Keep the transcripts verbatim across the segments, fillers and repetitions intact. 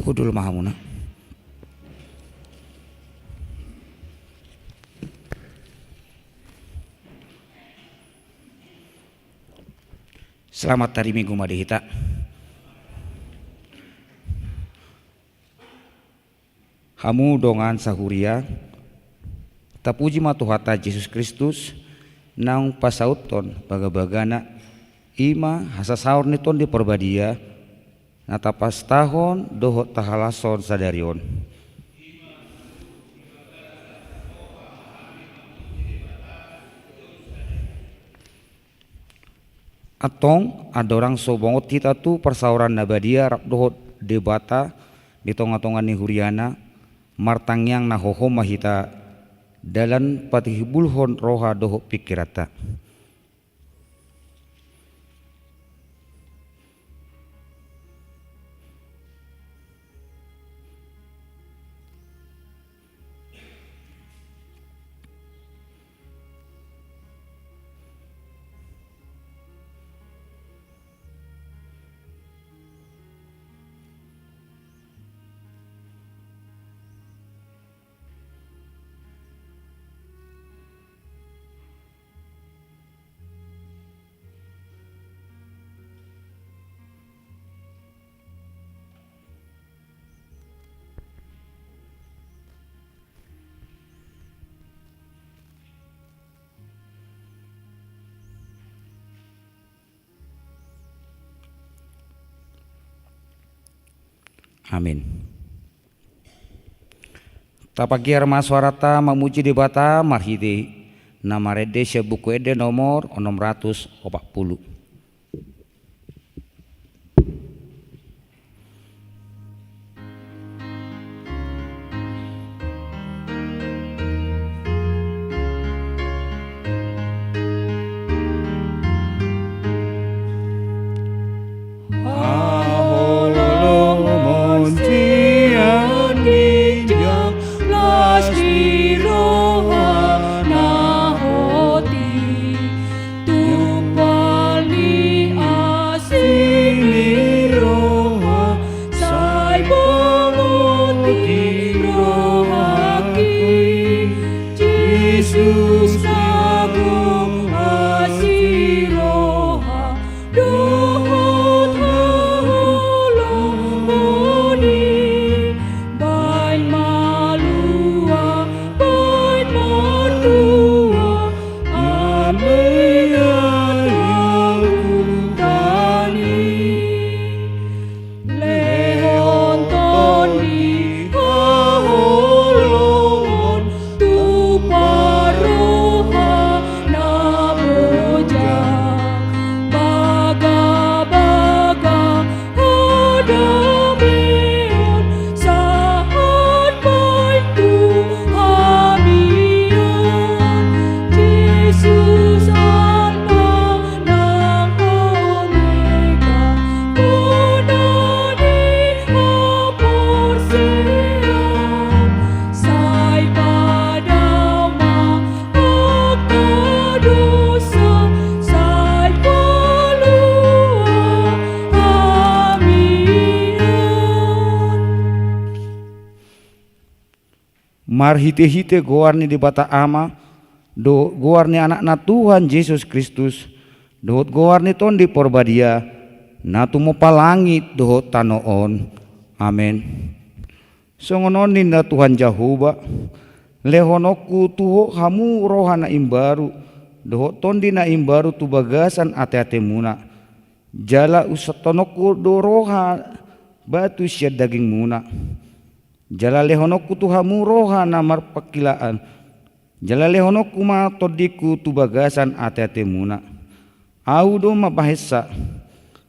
Hundul ma hamuna. Selamat hari Minggu ma di hita. Hamu dongan sahuria, tapuji ma Tuhanta Jesus Kristus, naung pasauthon bagabagana, i ma hasasaor ni Tondi Parbadia, na tapastahon dohot tahalashon sadari on. Antong, andorang so bongot hita tu parsaoran na badia rap dohot Debata di tongatonga ni huriana, martangiang na hohom ma hita, dalan patihibulhon roha dohot pingkiranta. Amin. Tapagiar ma soaranta mamuji Debata marhite na marende sian Buku Ende nomor onom ratus opat pulu. Haholomon sian ginjang las ni roha na hot i, tumpal ni asi ni roha sai bongot di rohangki. Jesus na gok asi roha dohot haholomon i, baen malua, baen martua, amena na hutani. Lehon Tondi haholomon, tumpal roha na bojak, bagabaga hadameon, sahat baen tu hami on. Jesus Alfa nang Omega, bona ni haporseaon, sai padao ma angka dosa, sai palua hami on. Marhitehite goar ni Debata Ama, dohot goar ni Anakna Tuhan Jesus Kristus, dohot goar ni Tondi Parbadia, na tumompa langit dohot tano on. Amen. Songon on ninna Tuhan Jahowa: Lehononku tu ho hamu roha na imbaru, dohot tondi na imbaru tu bagasan ateatemuna. Jala unsahononku do roha batu sian dagingmuna. Jala lehononku tu hamu roha na marpangkilaan. Jala lehononku ma tondingku tu bagasan ateatemuna. Ahu do mambahensa,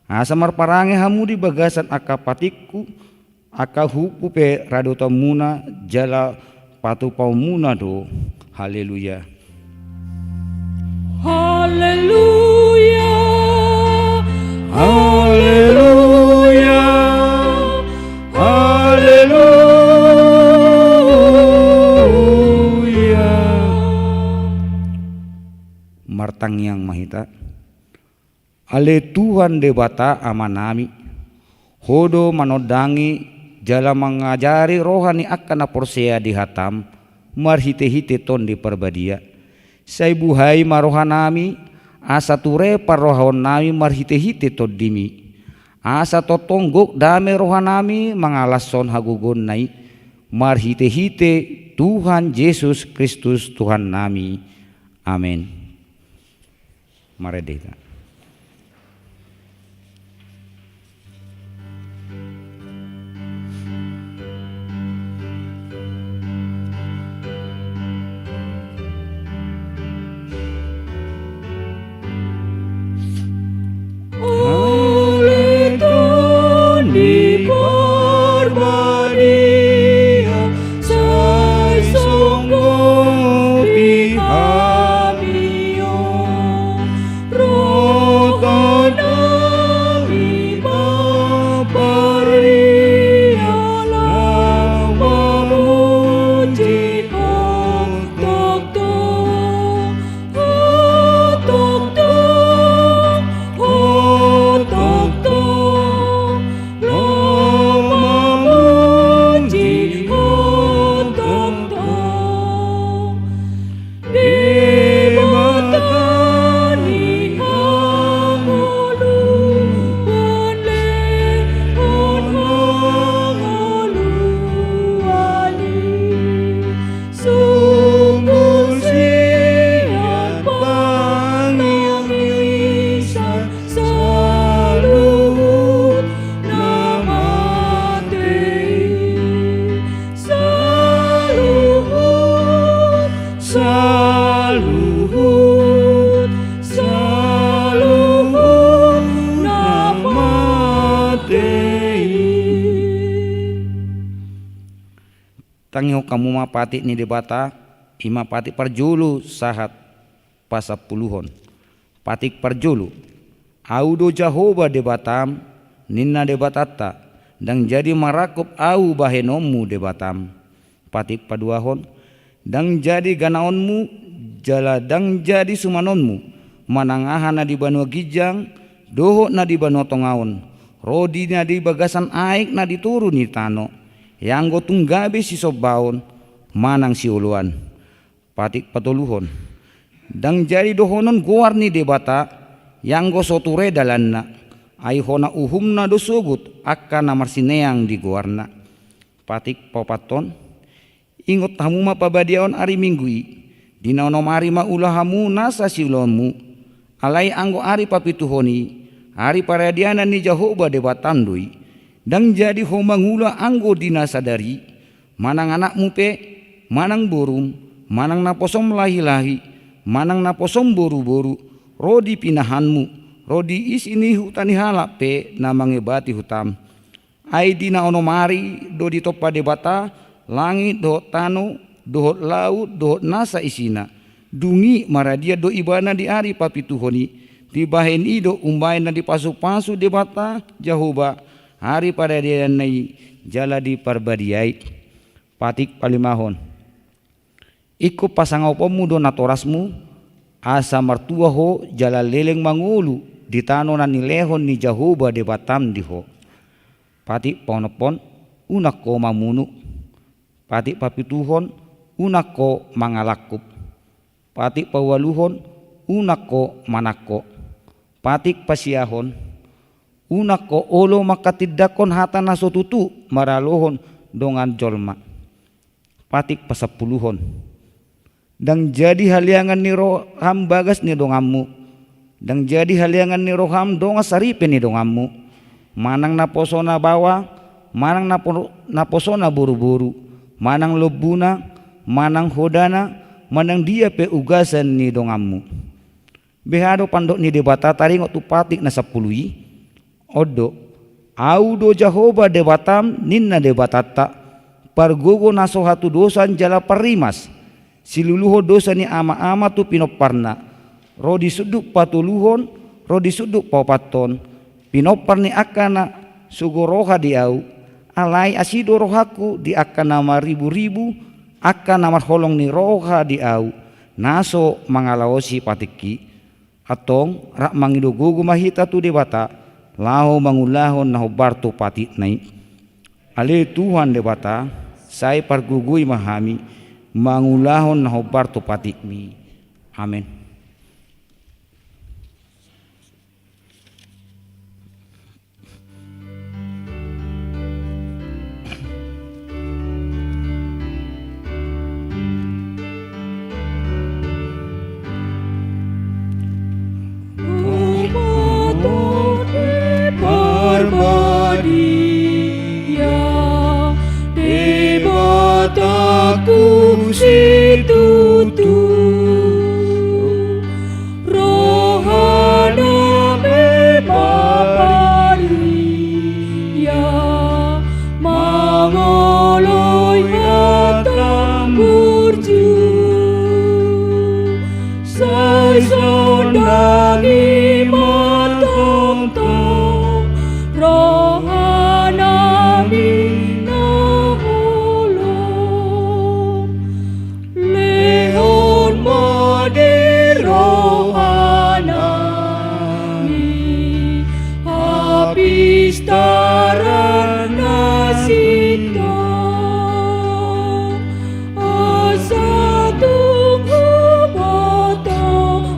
asa marparange hamu di bagasan angka patikku, angka humpu pe radotanmuna jala patupaonmuna do. Haleluya. Haleluya. Haleluya. Haleluya. Martangiang ma hita. Ale Tuhan Debata Amanami, Ho do manondangi jala mangajari roha ni angka na porsea di hataM marhitehite Tondi Parbadia. Sai buhai ma rohanami, asa ture parrohaonnami marhitehite TondiMi. Asa tongtong gok dame rohanami mangalashon hagogoonna i, marhitehite Tuhan Jesus Kristus Tuhannami. Amen. Marende hita. Ale Tondi Parbadia, sai songgopi hami on. Rohanami ma paria laho mamuji Ho tongtong, Ho tongtong, Ho tongtong, laho mamuji Ho tongtong. Debata ni hangoluan, lehon hangoluan i, sungkun sian pangangisan saluhut na mate i. Saluhut, saluhut, saluhut na mate i. Tangihon hamu ma patik ni Debata, i ma patik parjolo sahat pasampuluhon. Patik parjolo. Ahu do Jahowa Debatam, ninna Debatanta, ndang jadi marangkup ahu bahenonmu Debatam. Patik paduahon. Ndang jadi ganaonmu, jala ndang jadi sumanonmu, manang aha na di banua ginjang, dohot na di banua tonga on, ro di na di bagasan aek na di toru ni tano, ianggo tung gabe sisombaon, manang sioloan. Patik patoluhon. Ndang jadi dohonon goar ni Debata, ianggo so ture dalanna, ai hona uhumna do sogot angka na marsineang di goarna. Patik paopathon. Ingot hamu ma pabadiaon ari Minggu i, di na onom ari ma ula hamu nasa siulaonmu, alai anggo ari papituhon i, ari paradianan ni Jahowa Debatam do i, ndang jadi ho mangula anggo di na sadari i, manang anakmu pe, manang borum, manang naposom lahilahi, manang naposom boruboru, ro di pinahanmu, ro di isi ni huta ni halak pe na mangebati hutam. Ai di na onom ari do ditompa Debata langit dohot tano, dohot laut, dohot nasa isina. Dung i maradian do Ibana di ari papituhon i, dibahen i do umbahen na dipasupasu Debata Jahowa ari paradiananna i jala diparbadiai. Patik palimahon. Ingkon pasangaponmu do natorasmu, asa martua ho jala leleng mangolu di tano na nilehon ni Jahowa Debatam di ho. Patik paonomhon. Unang ho mamunu. Patik papituhon. Unang ho mangalangkup. Patik paualuhon. Unang ho manangko. Patik pasiahon. Unang ho olo manghatindanghon hata na so tutu maralohon dongan jolma. Patik pasampuluhon. Ndang jadi haleangan ni roham bagas ni donganmu. Ndang jadi haleangan ni roham dongan saripe ni donganmu. Manang naposona baoa, manang napo-, naposona boruboru, manang lombuna, manang hodana, manang dia pe ugasan ni donganmu. Beha do pandok ni Debata taringot tu patik na sampulu i? On do, Ahu do Jahowa Debatam, ninna Debatanta, pargogo na so hatudosan jala parrimas, siluluhon dosa ni amaama tu pinomparna, ro di sundut patoluhon, ro di sundut paopathon, pinompar ni angka na sogo roha di Ahu, alai asi do rohangku di angka na marriburibu, angka na marholong ni roha di Ahu, na so mangalaosi patikki. Antong rap mangido gogo ma hita tu Debata, laho mangulahon na hombar tu patikna i. Ale Tuhan Debata, sai pargogoi ma hami mangulahon na hombar tu patikmi. Amen. Parbadia Debataku situtu, rohana memang paria mangoloi hataM burju. Sai sondangi ma tongtong rohanami na holom. Lehon ma di rohanami hapistaran na sintong, asa tung huboto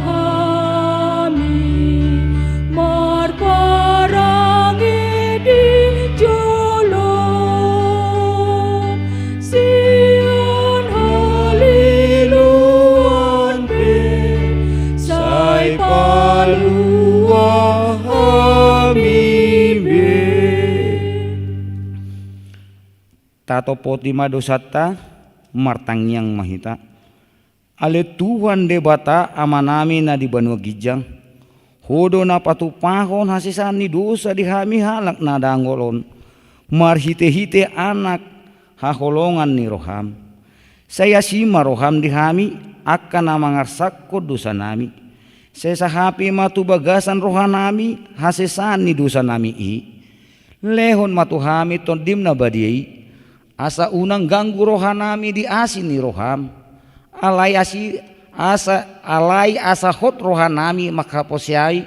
hami marparange di jolom. Sian haliluon pe sai palua hami be. Tatopoti ma dosanta, martangiang ma hita. Ale Tuhan Debata Amanami na di banua ginjang, Ho do na patupahon hasesaan ni dosa di hami halak na dangol on, marhitehite Anak haholongan ni roham. Sai asi ma roham di hami, angka na mangarsakkon dosanami. Sai sahapi ma tu bagasan rohanami hasesaan ni dosanami i. Lehon ma tu hami Tondim na badia i, asa unang ganggu rohanami di asi ni roham. Alai asi, asa, alai asa hot rohanami manghaposeai,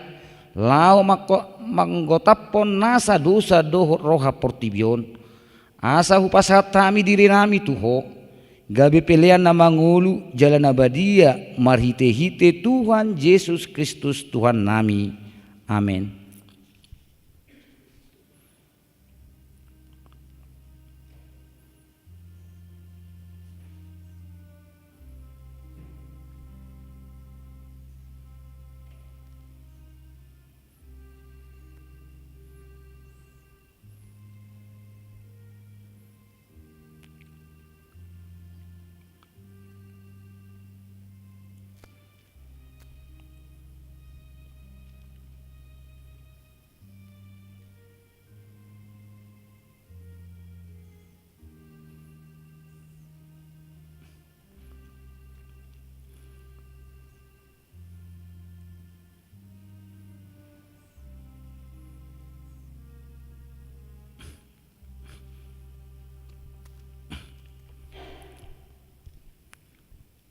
laho mangko-, manggotaphon nasa dosa dohot roha portibi on. Asa hupasahat hami dirinami tu Ho, gabe pelean na mangolu jala na badia marhitehite Tuhan Jesus Kristus Tuhannami. Amen.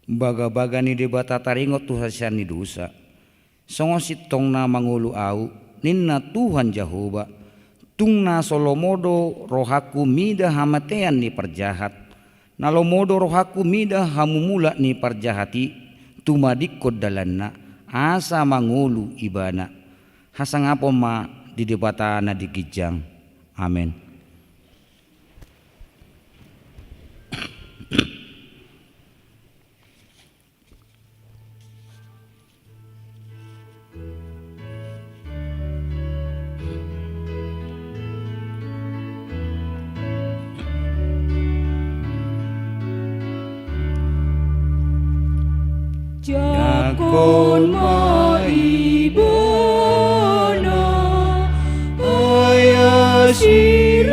Bagabaga ni Debata taringot tu hasesaan ni dosa. Songon sintongna mangolu ahu, ninna Tuhan Jahowa, tung na so lomo do rohangku mida hamatean ni parjahat, na lomo do rohangku mida hamumulak ni parjahat i, tumadingkon dalanna, asa mangolu ibana. Hasangapon ma di Debata na di ginjang. Amen. Jangkon ma ibana, ai asi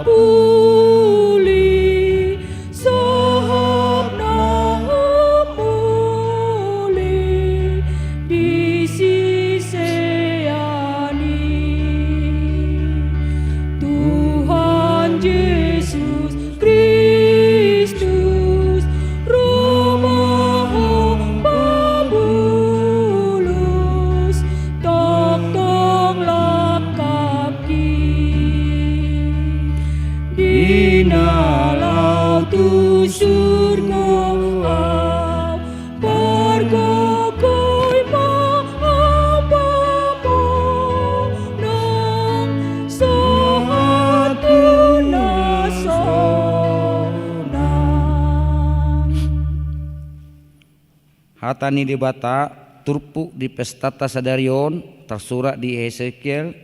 Mangapuli, sahap na humuli di sisean i. Tuhan Jesus Kristus, ro ma Ho pambulus, tongtong langkapki. Di na laho tu surgo au, pargogoi ma au pamonang, sahat tu na sonang. Hata ni Debata turpuk di pestanta sadari on tarsurat di Hesekiel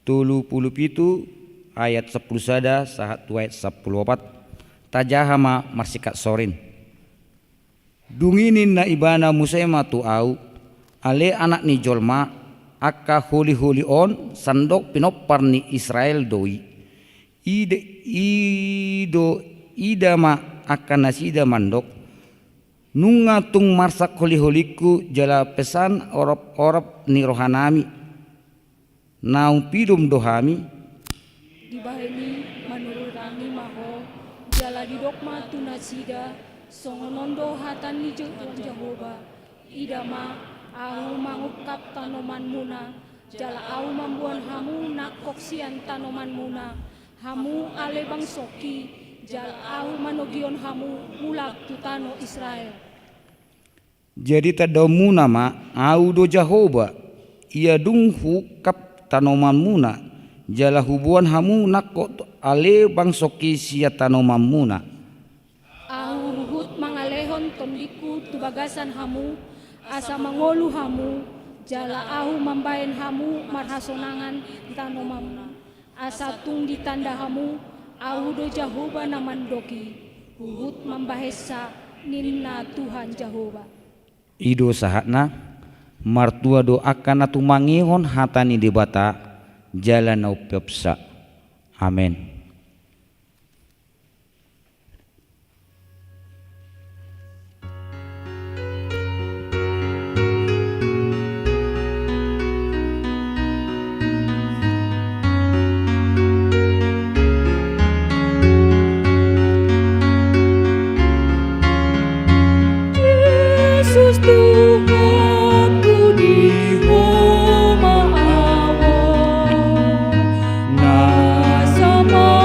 tolu pulu pitu ayat sampulu sada sahat tu ayat sampulu opat. Tajaha ma marsingkat sorin. Dung i ninna ibana muse ma tu au: Ale anak ni jolma, angka holiholi on sandok pinompar ni Israel do i. Ida, i do, ida ma angka nasida mandok: Nunga tung marsak holiholingku jala pesan oropop ni rohanami. Naung pidom do hami. Dibahen i manururangi ma ho, jala didok ma tu nasida: Songon on do hata ni Tuhan Jahowa: Ida ma, Ahu mangungkap tanomanmuna, jala Ahu mamboan hamu nangkok sian tanomanmuna, hamu ale bangsongki, jala Ahu manogihon hamu mulak tu tano Israel. Jadi tandaonmuna ma: Ahu do Jahowa, ia dung huungkap tanomanmuna, jala huboan hamu nangkok ale bangsongki sian tanomanmuna. Ahu huhut mangalehon tondingku tu bagasan hamu, asa mangolu hamu, jala Ahu mambahen hamu marhasonangan tanomanmuna, asa tung ditanda hamu: Ahu do Jahowa na mandok i, huhut mambahensa, ninna Tuhan Jahowa. I do sahatna. Martua do angka na tumangihon hata ni Debata jala na umpeopsa. Amen. Jesus Tuhanku, di Ho ma au on, na sama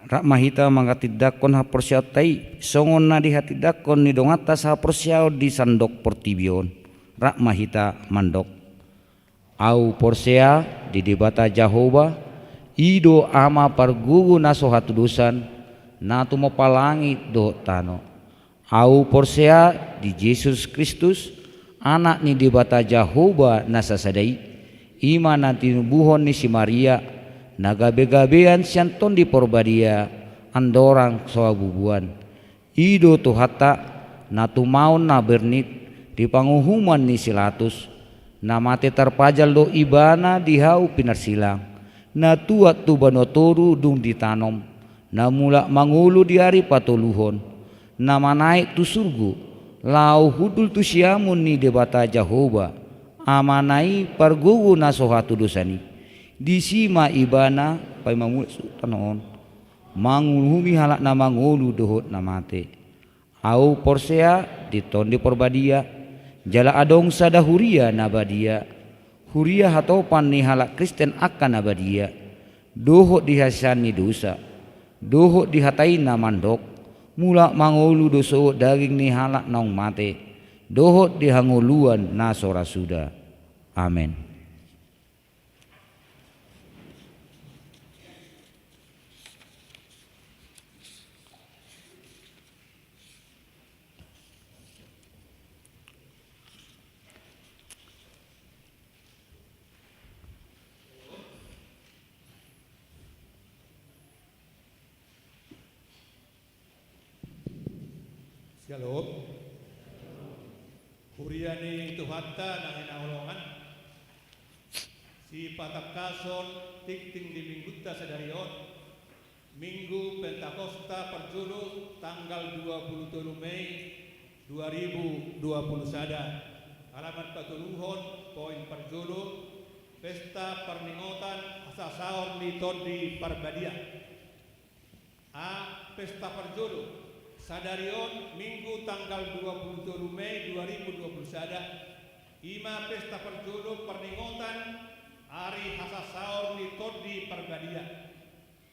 Rap ma hita mangatindanghon haporseaonta i songon na dihatindanghon ni donganta sahaporseaon di sandok portibi on. Rap ma hita mandok: Ahu porsea di Debata Jahowa, i do Ama pargogo na so hatudosan, na tumompa langit dohot tano. Ahu porsea di Jesus Kristus, Anak ni Debata Jahowa na sasada i, i ma na tinubuhon ni si Maria, na gabegabean sian Tondi Parbadia, andorang so habubuan. I do Tuhanta, na tumaon na bernit di panguhuman ni si Latus, na mate tarpajal do Ibana di hau pinarsilang, na tuat tu banua toru dung ditanom, na mulak mangolu di ari patoluhon, na manaek tu surgo, laho hundul tu siamun ni Debata Jahowa, Amana i pargogo na so hatudosan i. Disi ma Ibana paima mulak tu tano on, manguhumi halak na mangolu dohot na mate. Ahu porsea di Tondi Parbadia, jala adong sada huria na badia, huria hatopan ni halak Kristen angka na badia, dohot di hasesaan ni dosa, dohot di hata i na mandok: Mulak mangolu do sogot daging ni halak naung mate, dohot di hangoluan na so ra suda. Amen. Syalom. Huria ni Tuhanta na hinaholongan, sipatangkason tingting di minggunta sadari on, Minggu Pentakosta parjolo, tanggal dua pulu tolu Mei dua ribu dua pulu sada. Halaman patoluhon, poin parjolo: Pesta parningotan hasasaor ni Tondi Parbadia. A. Pesta parjolo. Sadari on, Minggu tanggal dua pulu tolu Mei dua ribu dua pulu sada, i ma pesta parjolo parningotan ari hasasaor ni Tondi Parbadia.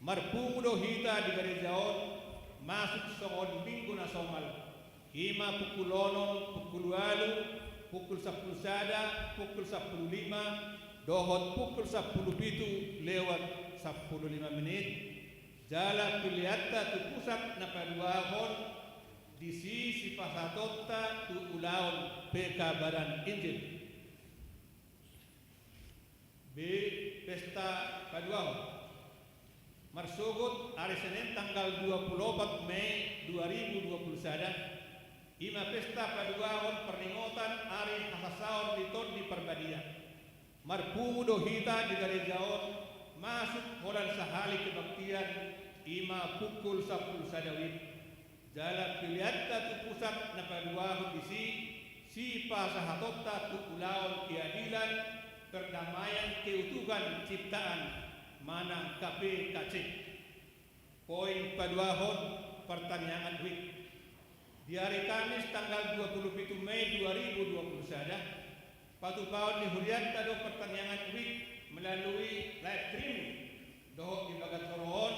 Marpungu do hita di gareja on masuk songon Minggu na somal, i ma pukul onom, pukul ualu, pukul sampulu sada, pukul sampulu lima, dohot pukul sampulu pitu lewat sampulu lima menit. Jala peleanta tu pusat na paduahon, disi sipasahatonta tu ulaon pekabaran Injil. B. Pesta paduahon. Marsogot ari Senen tanggal dua pulu opat Mei dua ribu dua pulu sada, i ma pesta paduahon parningotan ari hasasaor ni Tondi Parbadia. Marpungu do hita di gareja on masuk holan sahali kebaktian, i ma pukul sampulu sada WIB. Jala peleanta tu pusat na paduahon disi, sipasahatonta tu ulaon keadilan, perdamaian, keutuhan ciptaan manang K P K C. Poin paduahon, partangiangan WIB. Di ari Kamis tanggal dua pulu pitu Mei dua ribu dua pulu sada, patupaon ni hurianta do partangiangan WIB melalui live streaming dohot di bagas joro on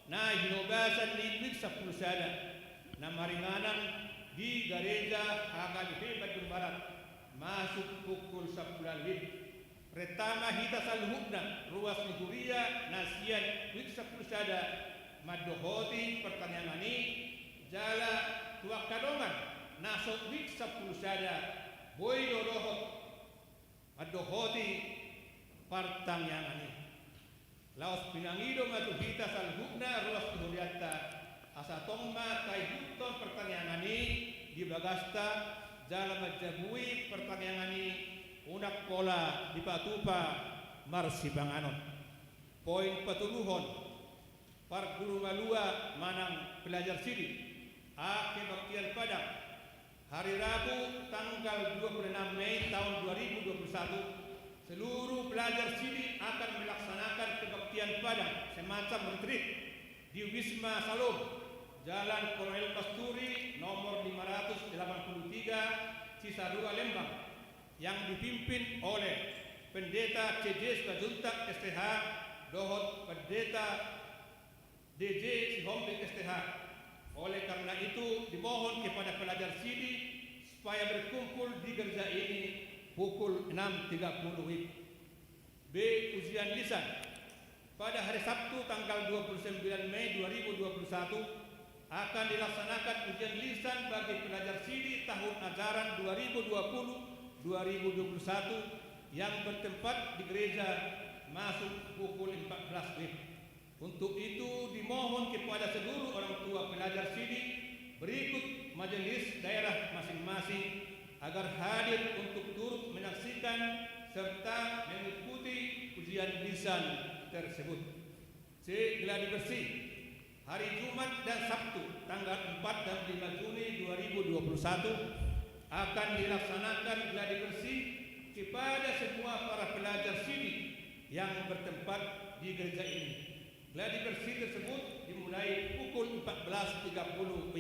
na hinobasan ni WIB sampulu sada na maringanan di Gareja H K B P Bandung Barat, masuk pukul sampulu WIB. Renta ma hita saluhutna ruas ni huria na sian WIB sampulu sada mandohoti partangiangan i, jala tu angka dongan na so WIB sampulu sada boi do dohot mandohoti partangiangan i. Laos pinangido ma tu hita saluhutna ruas ni hurianta, asa tong ma taihuthon partangiangan i di bagasta, jala manjabui partangiangan i unang pola dipatupa marsipanganon. Poin patoluhon, parguru malua manang pelajar sidi. A. Kebaktian Padang. Hari Rabu tanggal dua puluh enam Mei tahun dua ribu dua puluh satu, seluruh pelajar sidi akan melaksanakan kebaktian Padang semacam retreat di Wisma Salom, Jalan Kolonel Pasturi nomor lima ratus delapan puluh tiga, Cisarua, Lembang, yang dipimpin oleh Pendeta C J Simanjuntak S T H dohot Pendeta D J Sihombing S T H. Oleh karena itu, dimohon kepada pelajar sidi supaya berkumpul di gereja ini pukul enam tiga puluh W I B. B. Ujian lisan. Pada hari Sabtu, tanggal dua puluh sembilan Mei dua ribu dua puluh satu, akan dilaksanakan ujian lisan bagi pelajar sidi tahun ajaran dua ribu dua puluh dua ribu dua puluh satu yang bertempat di gereja, masuk pukul empat belas W I B. Untuk itu, dimohon kepada seluruh orang tua pelajar sidi berikut majelis daerah masing-masing agar hadir untuk turut menyaksikan serta mengikuti ujian lisan tersebut. C. Gladi bersih. Hari Jumat dan Sabtu, tanggal empat dan lima Juni dua ribu dua puluh satu, akan dilaksanakan gladi bersih kepada semua para pelajar sidi yang bertempat di gereja ini. Gladi bersih tersebut dimulai pukul empat belas tiga puluh W I B.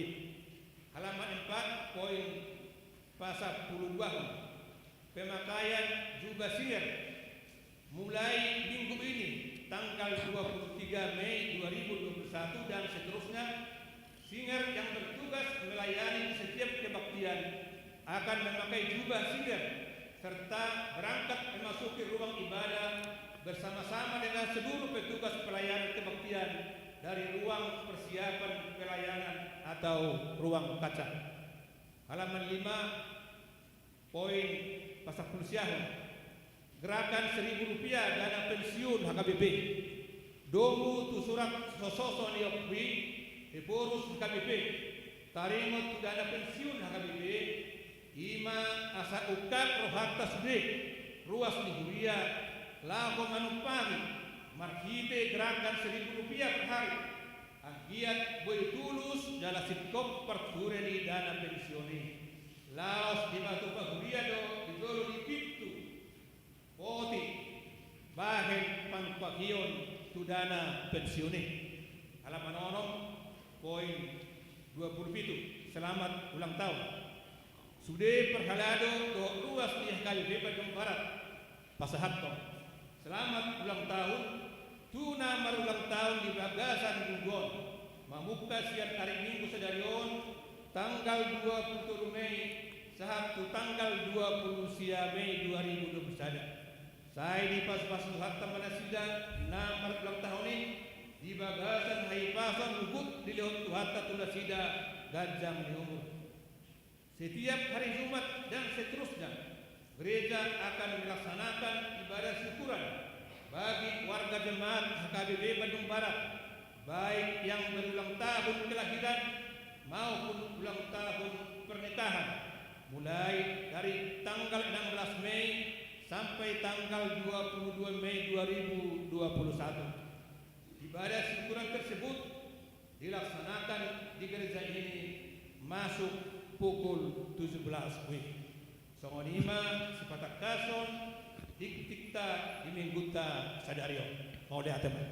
Halaman empat, poin pasapuluduahon. Pemakaian jubah singer. Mulai minggu ini, tanggal dua puluh tiga Mei dua ribu dua puluh satu dan seterusnya, singer yang bertugas melayani di setiap kebaktian akan memakai jubah singer serta berangkat memasuki ruang ibadah bersama-sama dengan seluruh petugas pelayanan kebaktian dari ruang persiapan pelayanan atau ruang kaca. Halaman lima, poin pasapulusiahon. Gerakan seribu rupiah dana pensiun H K B P. Domu tu surat sososo ni ompu i, Ephorus H K B P. Taringot tu dana pensiun H K B P, i ma asa ungkap rohanta sude ruas ni huria laho manumpahi marhite gerakan seribu rupiah per hari. Anggiat boi tulus jala singkop parhure ni dana pensiun i. Laos dipatupa huria do di jolo ni pintu poti bahen panumpahion tu dana pensiun i. Halaman onom, poin dua puluh pitu. Selamat ulang tahun. Sude parhalado dohot ruas ni H K B P Bandung Barat pasahathon selamat ulang tahun tu na marulang tahun di bagasan minggu on, mamungka sian ari Minggu sadari on, tanggal dua puluh tolu Mei, sahat tu tanggal dua puluh sia Mei dua ribu dua puluh sada. Sai dipasupasu Tuhanta ma nasida na marulang tahun i di bagasan hahipason, huhut dilehon Tuhanta tu nasida ganjang ni umur. Setiap hari Jumat dan seterusnya, gereja akan melaksanakan ibadah syukuran bagi warga jemaat H K B P Bandung Barat, baik yang berulang tahun kelahiran maupun ulang tahun pernikahan, mulai dari tanggal enam belas Mei sampai tanggal dua puluh dua Mei dua ribu dua puluh satu. Ibadah syukuran tersebut dilaksanakan di gereja ini masuk pukul tujuh belas W I B. Songon i ma sipatangkashon dikdikta di minggunta sadari on. Mauliate ma.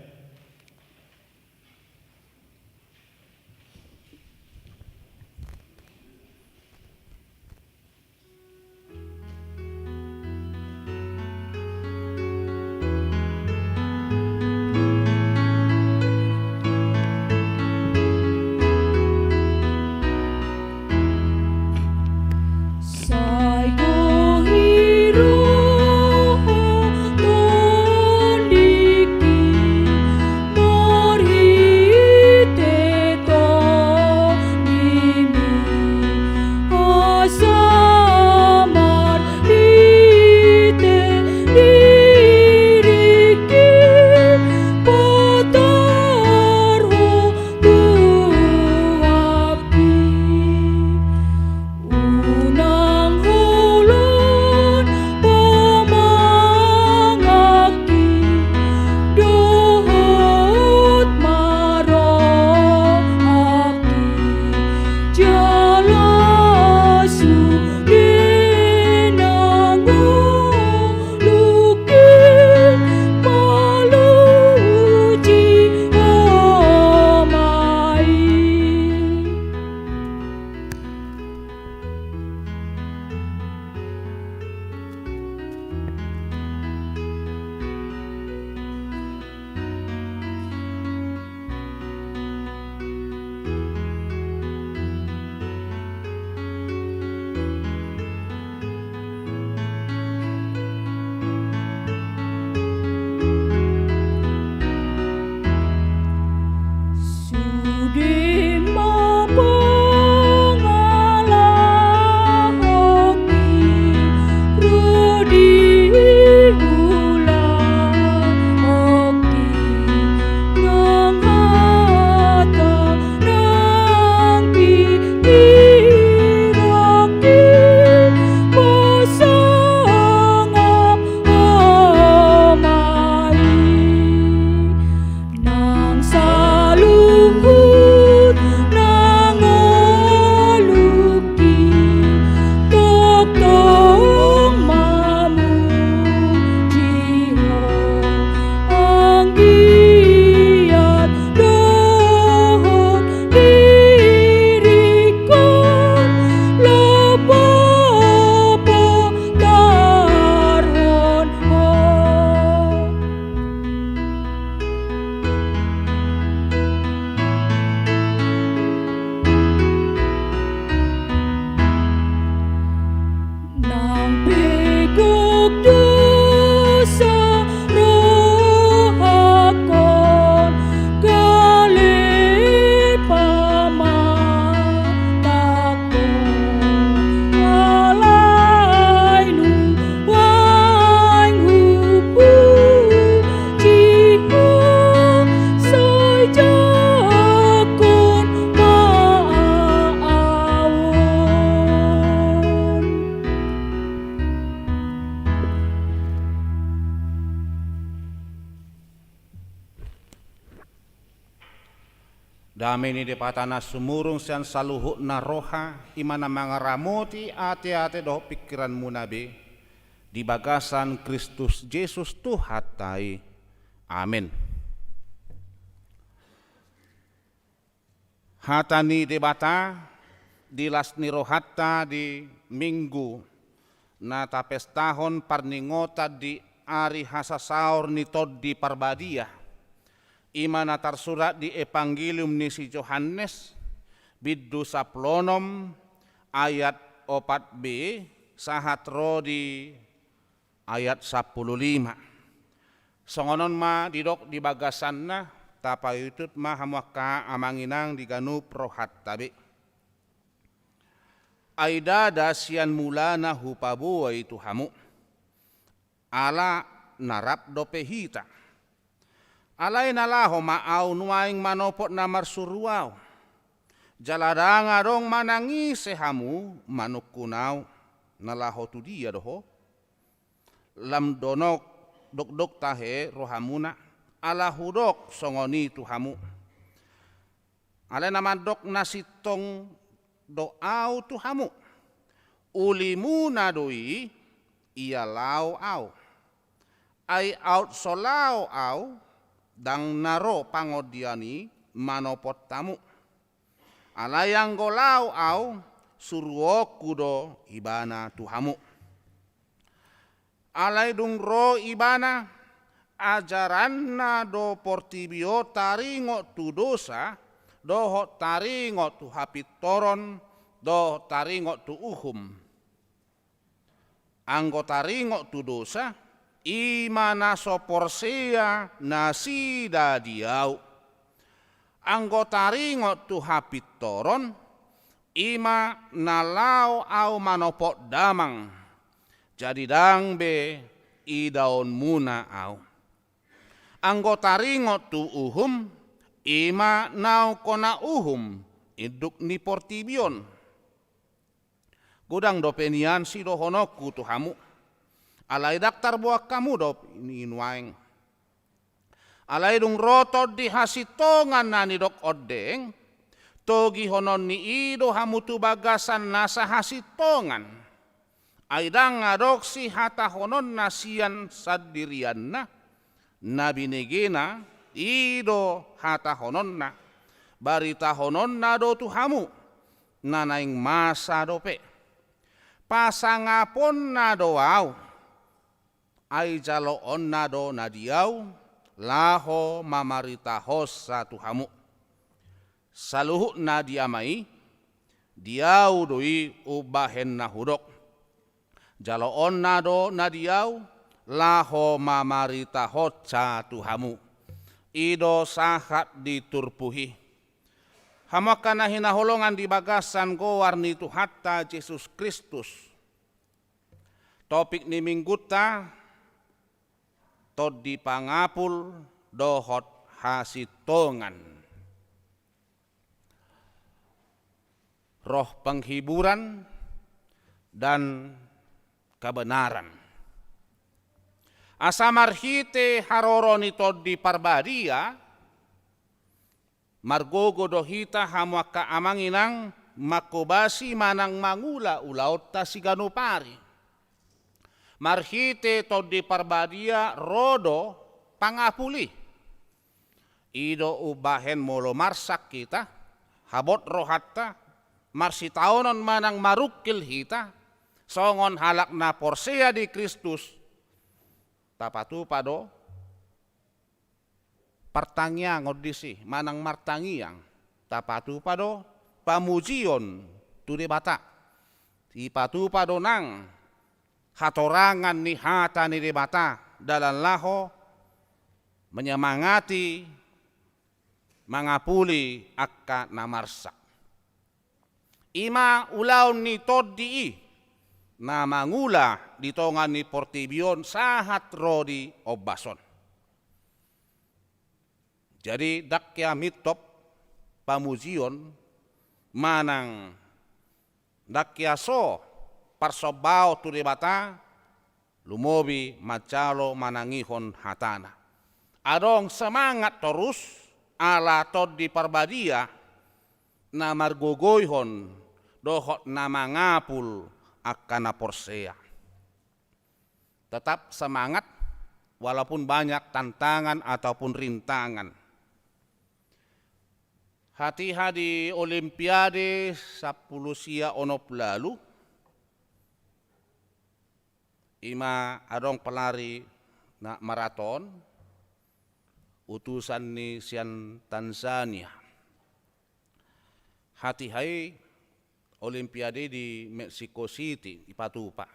Sai huhirim hu tondingki Dame ni Debata na sumurung sian saluhutna roha, i ma na mangaramoti ateate dohot pingkiranmuna be, di bagasan Kristus Jesus Tuhanta i. Amen. Hata ni Debata di las ni rohanta di Minggu na tapestahon parningotan di ari hasasaor ni Tondi Parbadia, i ma na tarsurat di Evangelium ni si Johannes, bindu sampulu onom, ayat opat b, sahat ro di ayat sampulu lima. Songon on ma didok di bagasanna, tapaihutihut ma hamu angka amang inang di ganup rohanta be. Ai ndada sian mulana hupaboa i tu hamu, ala na rap dope hita. Alai na laho ma ahu nuaeng manopot na marsuru ahu. Jala ndang adong manang ise hamu manungkun ahu, na laho tu dia do ho? Lam donok dokdok tahe rohamuna, ala hudok songon i tu hamu. Alai na mandok na sintong do ahu tu hamu. Ulimuna do i, ia laho ahu. Ai aut so laho ahu, ndang na ro pangondian i manopot hamu. Alai anggo laho ahu, suruonku do ibana tu hamu. Alai dung ro ibana, ajaranna do portibi on taringot tu dosa, dohot taringot tu hapintoron, dohot taringot tu uhum. Anggo taringot tu dosa, i ma na so porsea nasida di ahu. Anggo taringot tu hapintoron, i ma na laho ahu manopot damang, jadi ndang be idaonmuna ahu. Anggo taringot tu uhum, i ma naung hona uhum induk ni portibi on. Godang dope nian sidohononku tu hamu, alai ndang tarboan hamu dope i nuaeng. Alai dung ro Tondi hasintongan na nidok ondeng, togihononni i do hamu tu bagasan nasa hasintongan. Ai ndang adong sihatahononna sian sandirianna, na binegena i do hatahononna, baritahononna do tu hamu, na naeng masa dope. Pasangaponna do ahu, ai jaloonna do na di ahu, laho mamaritahonsa tu hamu. Saluhutna di Ama i, di ahu do i umbahen na hudok. Jaloonna do na di ahu, laho mamaritahonsa tu hamu. I do sahat di turpuk i. Hamu angka na hinaholongan di bagasan goar ni Tuhanta Jesus Kristus. Topik ni minggunta, Tondi Pangapul dohot hasintongan. Roh penghiburan dan kebenaran. Asa marhite haroro ni Tondi Parbadia, margogo do hita hamu angka amang inang manghobasi manang mangula ulaonta siganup ari. Marhite Tondi Parbadia ro do pangapul i. I do umbahen molo marsak hita, habot rohanta, marsitaonon manang marungkil hita, songon halak na porsea di Kristus, tapatupa do partangiangon disi, manang martangiang, tapatupa do pamujion tu Debata. Dipatupa do nang hatorangan ni hata ni Debata, dalan laho menyemangati, mangapuli angka na marsak. I ma ulaon ni Tondi i, na mangula di tonga ni portibi on sahat ro di ombas on. Jadi, ndang hea mintop pamujion, manang ndang hea so parsombaon tu Debata, lumobi manjalo manangihon hatana. Adong semangat torus ala Tondi Parbadia na margogoihon dohot na mangapul angka na porsea. Tetap semangat walaupun banyak tantangan ataupun rintangan. Hatiha di Olimpiade sampulu sia onom lalu, ima adong pelari na maraton, utusan ni sian Tanzania. Hatiha i Olimpiade di Mexico City dipatupa.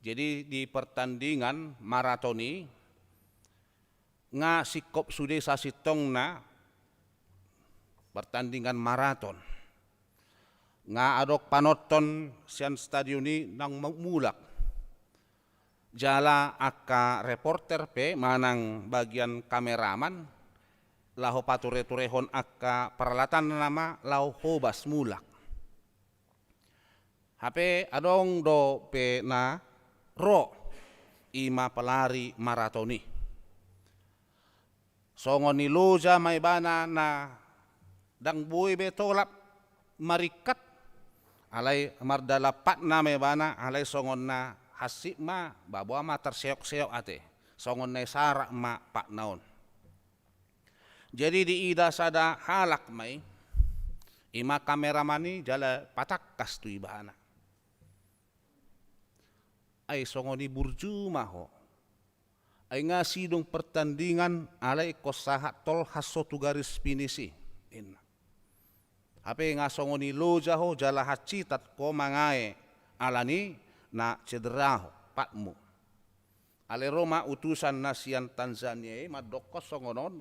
Jadi di pertandingan maraton i nga singkop sude sasintongna pertandingan maraton. Nga adong panonton sian stadion i naung mulak. Jala angka reporter pe manang bagian kameraman laho patureturehon angka peralatanna ma laho hobas mulak. Hape adong dope na ro ima pelari maraton i. Songon ni loja ma ibana na ndang boi be tolap maringkat, alai mardalan patna ma ibana, alai songon na hansit ma, ba boha ma tarseokseok ate, songon na isarap ma patna on. Jadi diida sada halak ma i, ima kameraman i jala patangkas tu ibana. Ai songon i burju ma ho. Ai nga sidung pertandingan alai ingkon sahat tolhas ho tu garis finish i, ninna. Hape nga songon i loja ho jala hansitan ho mangae alani na cedera ho patmu. Alai ro ma utusan na sian Tanzania i mandokkon songon on.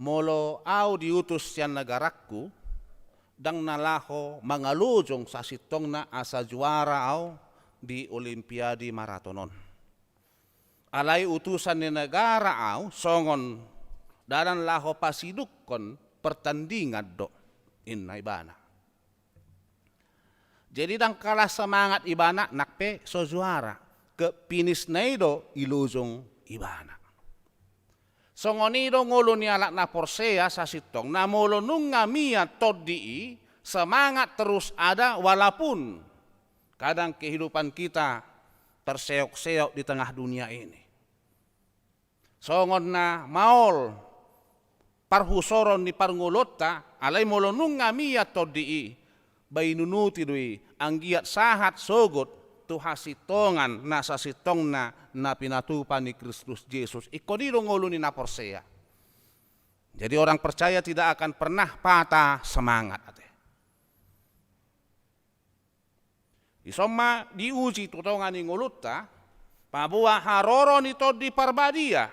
Molo au diutus sian negarangku, ndang na laho mangalojong sasintongna asa juara au di Olimpiade maraton on. Alai utusan ni negara au songon dalan laho pasidungkon pertandingan do, ninna ibana. Jadi ndang kalah semangat ibana nang pe so juara, ke finish na i do ilojong ibana. Songon i do ngolu ni halak na porsea sasintongna, molo nunga mian tondi i, semangat terus ada walaupun kadang kehidupan kita terseok-seok di tengah dunia ini. Songon na maol parhusoron ni parngoluonta, alai molo nunga mian tondi i, ba inunuti do i, anggiat sahat sogot tu hasintongan na sasintongna na pinatupa ni Kristus Jesus. Ingkon i do ngolu ni na porsea. Jadi orang percaya tidak akan pernah patah semangat ate. Dison ma diuji tu tonga ni ngolunta, paboa haroro ni Tondi Parbadia,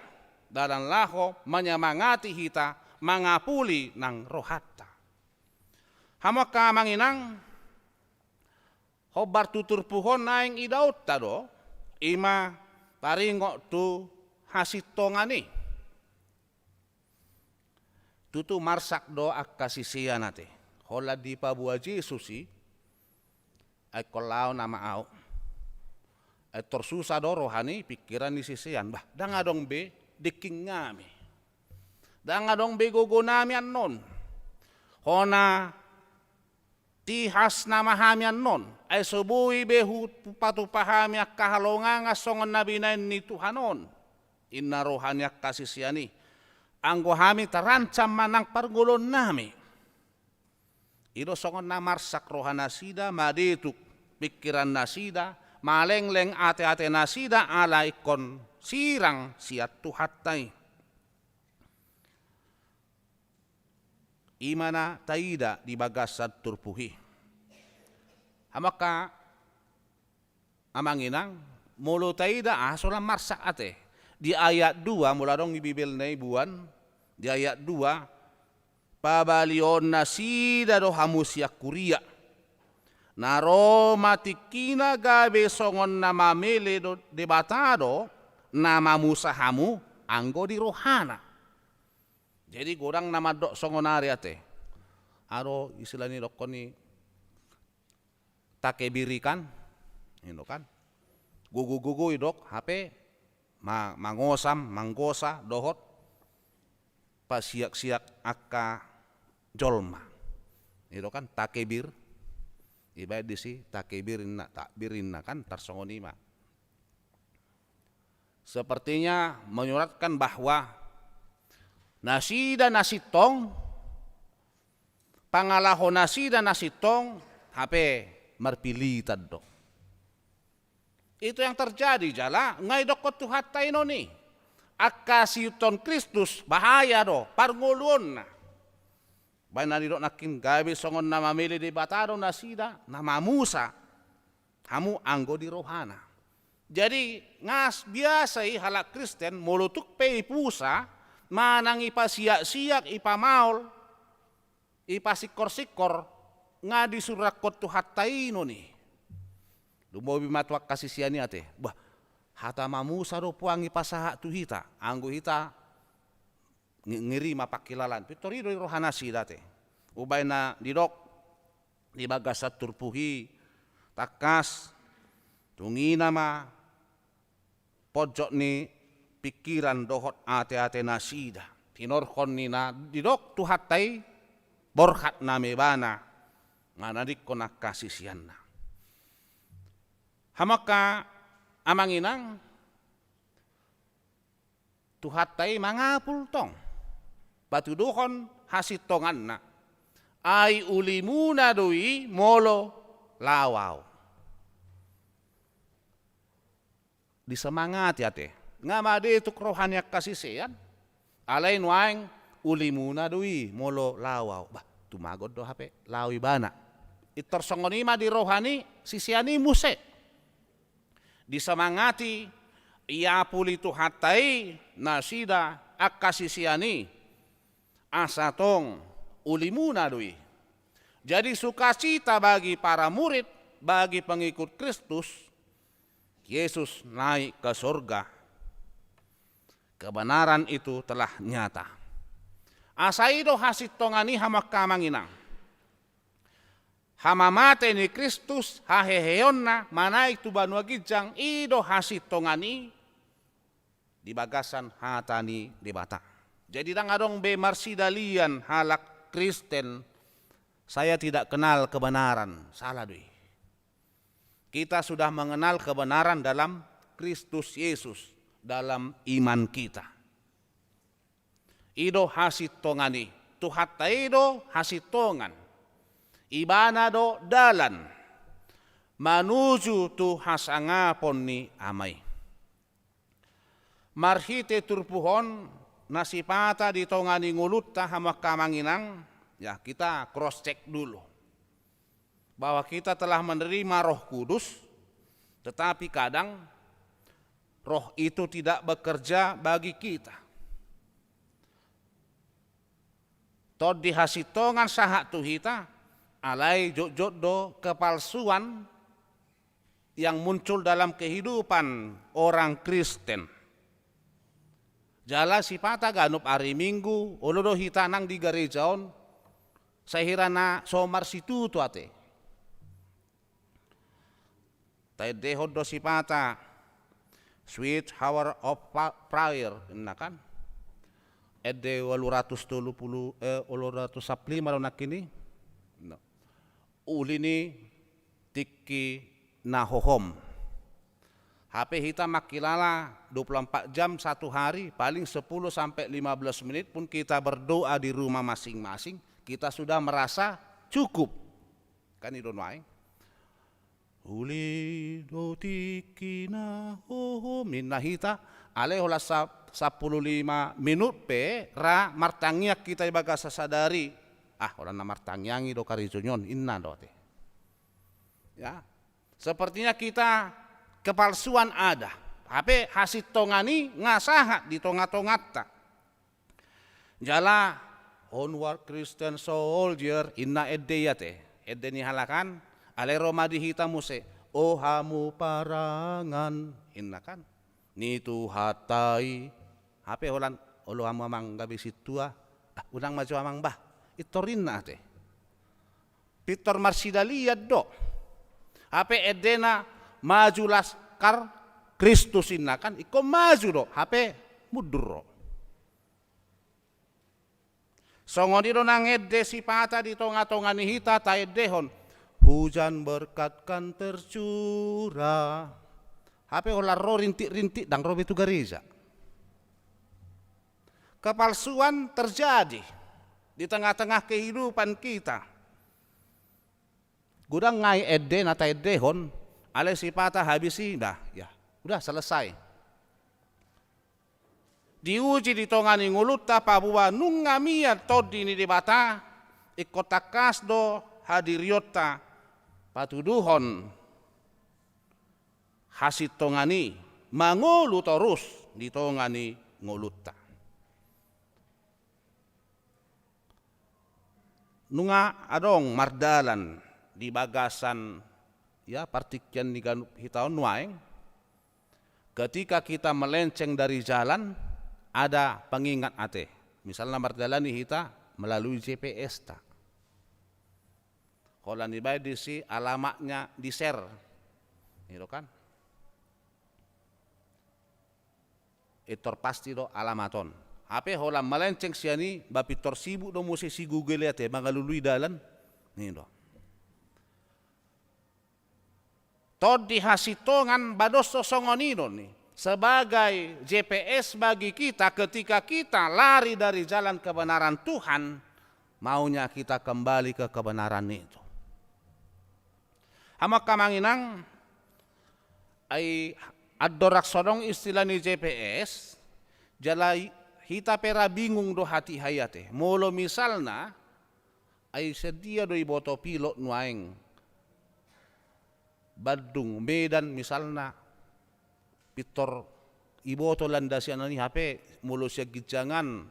dalan laho manyamangati hita mangapuli nang rohanta. Hamu angka amang inang, hombar tu turpuk on naeng idaonta do, ima taringot tu hasintongan i. Tutu marsak do angka sisean ate. Holan dipaboa Jesus i, ai ingkon laho nama au. Ai tor susa do roha ni pingkiran ni sisean. Bah, ndang adong be dengking nami. Ndang adong be gogo nami annon. Hona tihas nama hami annon, ai so boi be hupatupa hami angka halongangan songon na binahen ni Tuhan on, inna roha ni angka sisean i. Anggo hami tarancam ma nang parngoluon nami. I do songon na marsak roha nasida, madetuk pingkiran nasida, malengleng ate-ate nasida ala ingkon sirang sian Tuhanta i. Ima na taida di bagasan turpuk i. Hamu angka amang inang, molo taida aha so lam marsak ate. Di ayat dua, molo adong i Bibelna i boan, di ayat dua, pabalihon nasida do hamu sian huria. Na ro ma tingkina gabe songon na mamele do Debata do, na mamusa hamu anggo di rohana. Jadi godang na mandok songon ari ate. Aro istilah ni dokkon i takebirikan, indo kan. Gogo-gogo idok, hape ma-, mangosam, manggosa, dohot pasiak-siak angka jolma. I do kan takebir, ibaen disi takebir inna, takbir inna kan, tarsongon i ma. Sepertinya menyuratkan bahwa nasida na sintong, pangalaho nasida na sintong, hape marpilitan do. Itu yang terjadi jala nga didokkon Tuhanta i non i. Angka siihuthon Kristus bahaya do parngoluonna. Baen na didok nangkin gabe songon na mamele Debata do nasida, na mamusa hamu anggo di rohana. Jadi nga biasa i halak Kristen molo tung pe dipusa manang dipasiak-siak, dipamaol, dipasingkor-singkor, nga disurangkon Tuhanta i non i. Lumobi ma tu angka sisean i ate. Bah, hata mamusa do puang dipasahat tu hita, anggo hita ngi-, ngiri ma pangkilalaan. Pintor i do di roha nasida ate. Umbaen na didok di bagasan turpuk i, tangkas tung ina ma ponjot ni pingkiran dohot ate-ate nasida. Tinorhon ni na didok Tuhanta i borhat nama ibana, manadingkon angka siseanna. Hamu angka amang inang, Tuhanta i mangapul tong, patuduhon hasintonganna. Ai ulimuna do i molo laho ahu. Disemangati ate. Nga madetuk roha ni angka sisean. Alai nuaeng ulimuna do i molo laho ahu. Bah, tumagon do hape laho ibana. Pintor songon i ma di roha ni sisean i muse. Disemangati, diapuli Tuhanta i nasida angka sisean i. Asa tong ulimuna do i. Jadi sukacita bagi para murid, bagi pengikut Kristus, Yesus naik ke surga. Kebenaran itu telah nyata. Asa i do hasintongan i hamu angka amang inang. Hamamate ni Kristus, haheheonna, manaek tu banua ginjang, i do hasintongan i di bagasan hata ni Debata. Jadi ndang adong be marsidalian halak Kristen, saya tidak kenal kebenaran, salah do i. Kita sudah mengenal kebenaran dalam Kristus Yesus, dalam iman kita. I do hasintongan i. Tuhanta i do hasintongan. Ibana do dalan manuju tu hasangapon ni Ama i. Marhite turpuk on na sipata di tonga ni ngolunta hamu angka amang inang, ya, kita cross check dulu bahwa kita telah menerima Roh Kudus, tetapi kadang Roh itu tidak bekerja bagi kita. Tondi hasintongan sahat tu hita, alai jotjot do kepalsuan yang muncul dalam kehidupan orang Kristen. Jala sipata ganup ari Minggu, olo do hita nang di gareja on, sahira na so marsitutu ate. Taendehon do sipata sweet hour of pa-, prayer, inna kan. Ende ualu ratus tolu pulu, eh, ualu ratus sampulu lima do nangkin i. No. Uli ni tingki na hohom. Hape hita mangkilala dua puluh empat jam satu hari, paling sepuluh sampai lima belas menit pun kita berdoa di rumah masing-masing, kita sudah merasa cukup. Kan i do nuaeng. Uli do tingki na hohom, inna hita, alai holan sa-, sampulu lima menit pe ra martangiang hita di bagasan sadari. Ah, holan na martangiang i do karejo ni on, inna do ate. Ya. Sepertinya kita kepalsuan ada. Hape hasintongan i nga sahat di tonga-tonganta. Jala, "Onward Christian soldier," inna ende i ate. Ende ni halak an, alai ro ma di hita muse, "O hamu parangan," inna kan. "Ni Tuhanta i." Hape holan, "Olo hamu amang gabe sintua." "Ah, unang ma jo amang bah." Pintor inna ate. Pintor marsidalian do. Hape endena maju laskar Kristus inna kan, ingkon maju do, hape mundur do. Songon i do nang ende sipata di tonga-tonga ni hita taendehon, "Hujan berkat kan tercurah." Hape holan ro rintik-rintik, ndang ro be tu gareja. Kepalsuan terjadi di tengah-tengah kehidupan kita. Godang nai ende na taendehon, alai sipata habis i, bah, ya, udah selesai. Diuji di tonga ni ngolunta paboa nunga mian Tondi ni Debata, ingkon tangkas do hadirionta patuduhon hasintongan i mangolu torus di tonga ni ngolunta. Nunga adong mardalan di bagasan, ya, partingkian ni ganup hita on nuaeng. Ketika kita melenceng dari jalan, ada pengingat ate. Misalna mardalani hita melalui G P S ta. Holan dibaen disi alamatnya di-share. Gitu kan? Pintor pasti do alamat on. Hape holan melenceng sian i, ba pintor sibuk do muse si Google i ate mangalului dalan. Ni do. Tondi hasintongan ba dos so songon i do ni. Sebagai G P S bagi kita, ketika kita lari dari jalan kebenaran Tuhan, maunya kita kembali ke kebenaran itu. Hamu angka amang inang, ai andorang so adong istilah ni G P S, jala i-, hita pe ra bingung do hatiha i ate. Molo misalna, ai sian dia do iboto pilot nuaeng Bandung, Medan misalna, pintor iboto landasan i, hape molo sian ginjang an,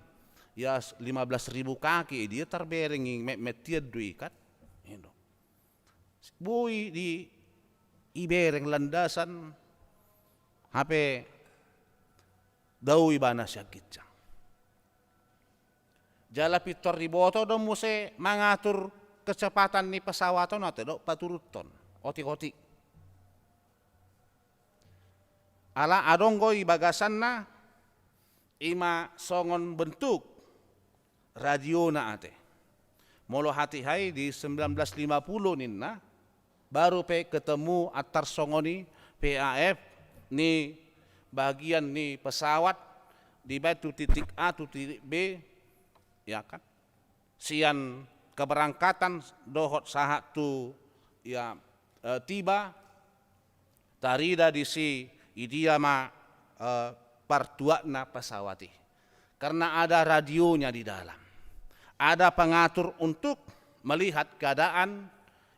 ya, lima belas ribu kaki, dia tarbereng i, metmet tian do i kan. Gitu. Boi di ibereng landasan, hape dao ibana sian ginjang. Jala pintor diboto do muse mangatur kecepatan ni pesawat on ate dohot paturuthon otik-otik. Ala adong do i bagasanna, i ma songon bentuk radiona ate. Molo hatiha i di sembilan belas lima puluh ninna, baru pe ketemu antar songon i P A F ni bagian ni pesawat dibaen tu titik A tu titik B, ya kan? Sian keberangkatan dohot sahat tu, ya, eh, tiba, tarida disi i dia ma, eh, partuatna pesawat i. Karena ada radionya di dalam. Ada pengatur untuk melihat keadaan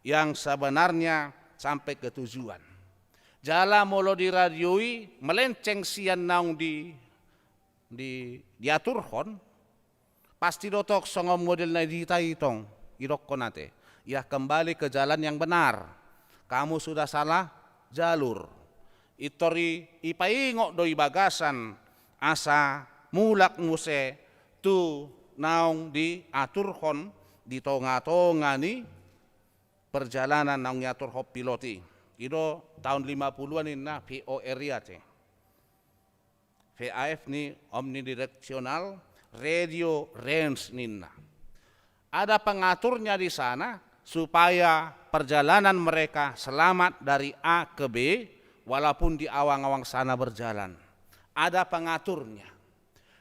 yang sebenarnya sampai ke tujuan. Jala molo di radio i melenceng sian naung di, di, diaturhon, pasti do tong songon model na di hita i tong, idokkon ate. Ya, kembali ke jalan yang benar. Kamu sudah salah jalur. Pintor i, ipaingot do i bagasan asa mulak muse tu naung diaturhon di tonga-tonga ni perjalanan naung diaturhon pilot i. I do taon lima puluhan ninna V O R i ate. V A F ni omnidirectional radio range ninna. Ada pengaturnya di sana supaya perjalanan mereka selamat dari A ke B, walaupun di awang-awang sana berjalan. Ada pengaturnya.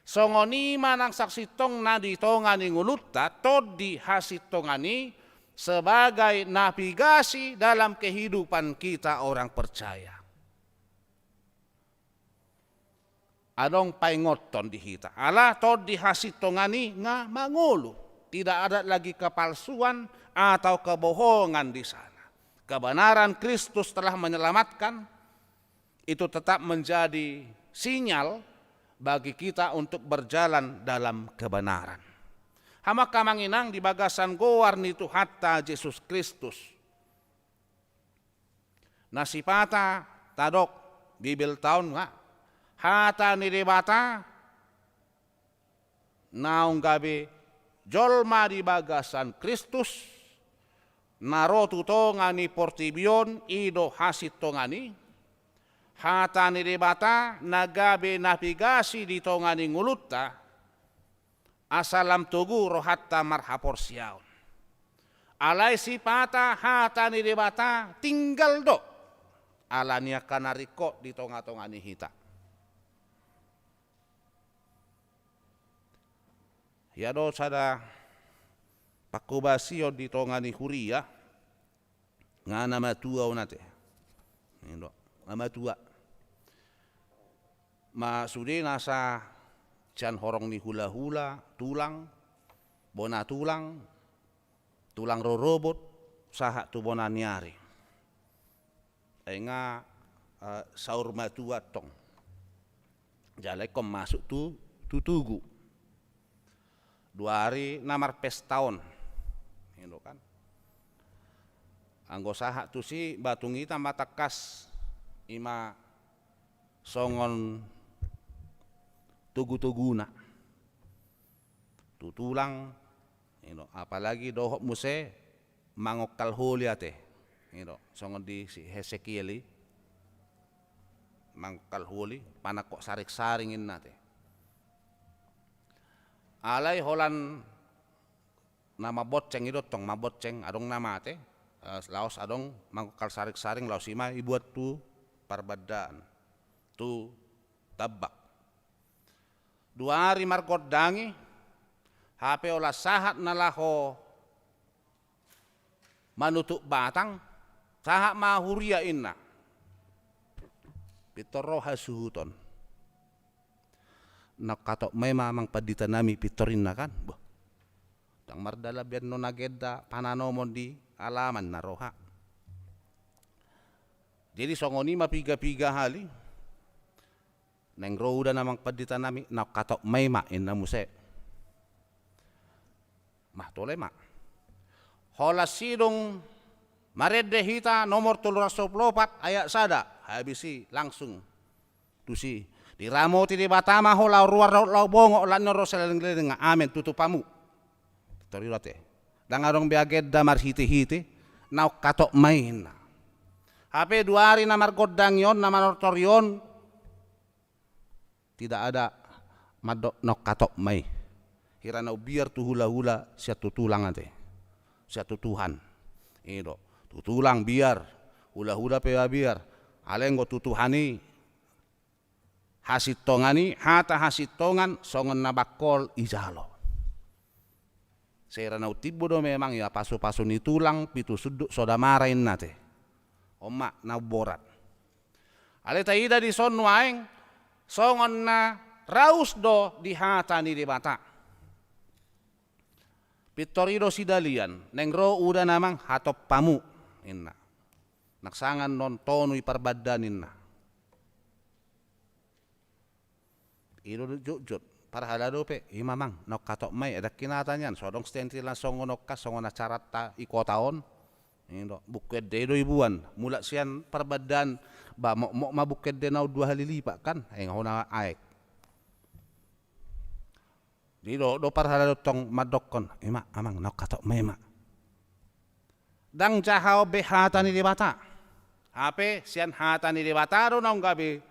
Songon i ma nang sasintongna di tonga ni ngolunta, tondi hasintongan i sebagai navigasi dalam kehidupan kita orang percaya. Adong paingothon di hita. Ala tondi hasintongan i nga mangolu. Tidak ada lagi kepalsuan atau kebohongan di sana. Kebenaran Kristus telah menyelamatkan, itu tetap menjadi sinyal bagi kita untuk berjalan dalam kebenaran. Hamu angka amang inang, di bagasan goar ni Tuhanta Jesus Kristus, na sipata tadok Bibelta on nga hata ni Debata naung gabe jolma di bagasan Kristus, na ro tu tonga ni portibi on, i do hasintongan i. Hata ni Debata na gabe navigasi di tonga ni ngolunta, asa lam togu rohanta marhaporseaon. Alai sipata hata ni Debata tinggal do, ala ni angka na ringkot di tonga-tonga ni hita. Ia do sada pangkobasion di tonga ni huria, nga na matua on ate. Indo, na matua. Ma sude nasa sian horong ni hula-hula, tulang, bona tulang, tulang rorobot, sahat tu bona ni ari. Ai nga, eh, saur matua tong. Jala ingkon masuk tu, tu tugu. Dua ari na marpesta on. Indo kan. Anggo sahat tusi, ba tung hita ma tangkas, ima songon tugu-tuguna. Tu tulang, indo, apalagi dohot muse mangongkal holi ate. Indo, songon di si Hesekiel i. Mangongkal holi, panangkok saring-saring inna ate. Alai holan na mambonceng i do tong, mambonceng, adong na mate, eh, laos adong mangongkal saring-saring, laos ima ibuat tu parbandaan, tu tambak. Dua ari margondang i, hape olat sahat na laho manutup batang, sahat ma huria inna. Pintor ro hasuhuton. Naung hatop ma i ma amang pandita nami pintor inna kan. Boh. Ndang mardalan be annon agenda pananomon di alaman na roha. Jadi songon i ma piga-piga hali. Naeng ro udan amang pandita nami, naung hatop ma i ma inna muse. Mah tole ma. Holan sidung marende hita nomor tolu ratus dua pulu opat ayat sada, habis i langsung tusi. Diramoti Debata ma ho laho ruar dohot laho bongot, olat ni on ro saleleng-leleng. Amen, tutup hamu. Tor i do ate. Ndang adong be agenda marhite-hite, naung hatop ma i inna. Hape dua ari na margondang i on, na manortor i on, tidak ada mandok naung hatop ma i. Hira naung biar tu hula-hula sian tu tulang ate. Sian tu Tuhan. I do. Tu tulang biar, hula-hula pe biar. Alai anggo tu Tuhan i, hasintongan i, hata hasintongan songon na bangkol ijalo. Sera naung timbo do memang ia pasu-pasu ni tulang, pitu sundut so damara inna ate. On ma na umborat. Alai taida dison nuaeng songon na raus do di hata ni Debata. Pintor i do sidalian, naeng ro udan amang, hatop hamu inna. Nang sanga annon tonu i parbandaan inna. I do jotjot, parhalado pe, ima amang, naung hatop ma i, ndang hinata nian, so adong stentil na songon on kan, songon acaranta i kota on. I do, buku ende i do iboan, mulak sian parbandaan, ba mokmok ma buku ende naung dua hali lipat kan, ai nga hona aek. Jadi do, do parhalado tong mandokkon, ima amang, naung hatop ma i ma. Ndang jaha on be hata ni Debata. Hape sian hata ni Debata do naung gabe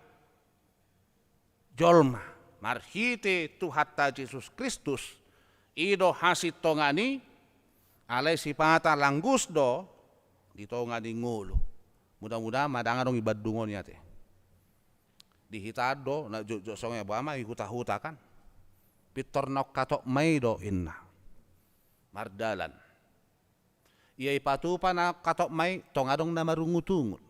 jolma marhite Tuhanta Jesus Kristus, i do hasintongan i, alai sipata langgus do di tonga ni ngolu. Mudah-mudahan ma ndang adong i Bandung on i ate. Di hita do na jotjot songon i, boha ma i huta-huta kan. Pintor naung hatop ma i do inna. Mardalan. Ia ipatupa naung hatop ma i, tong adong na marungut-ungut.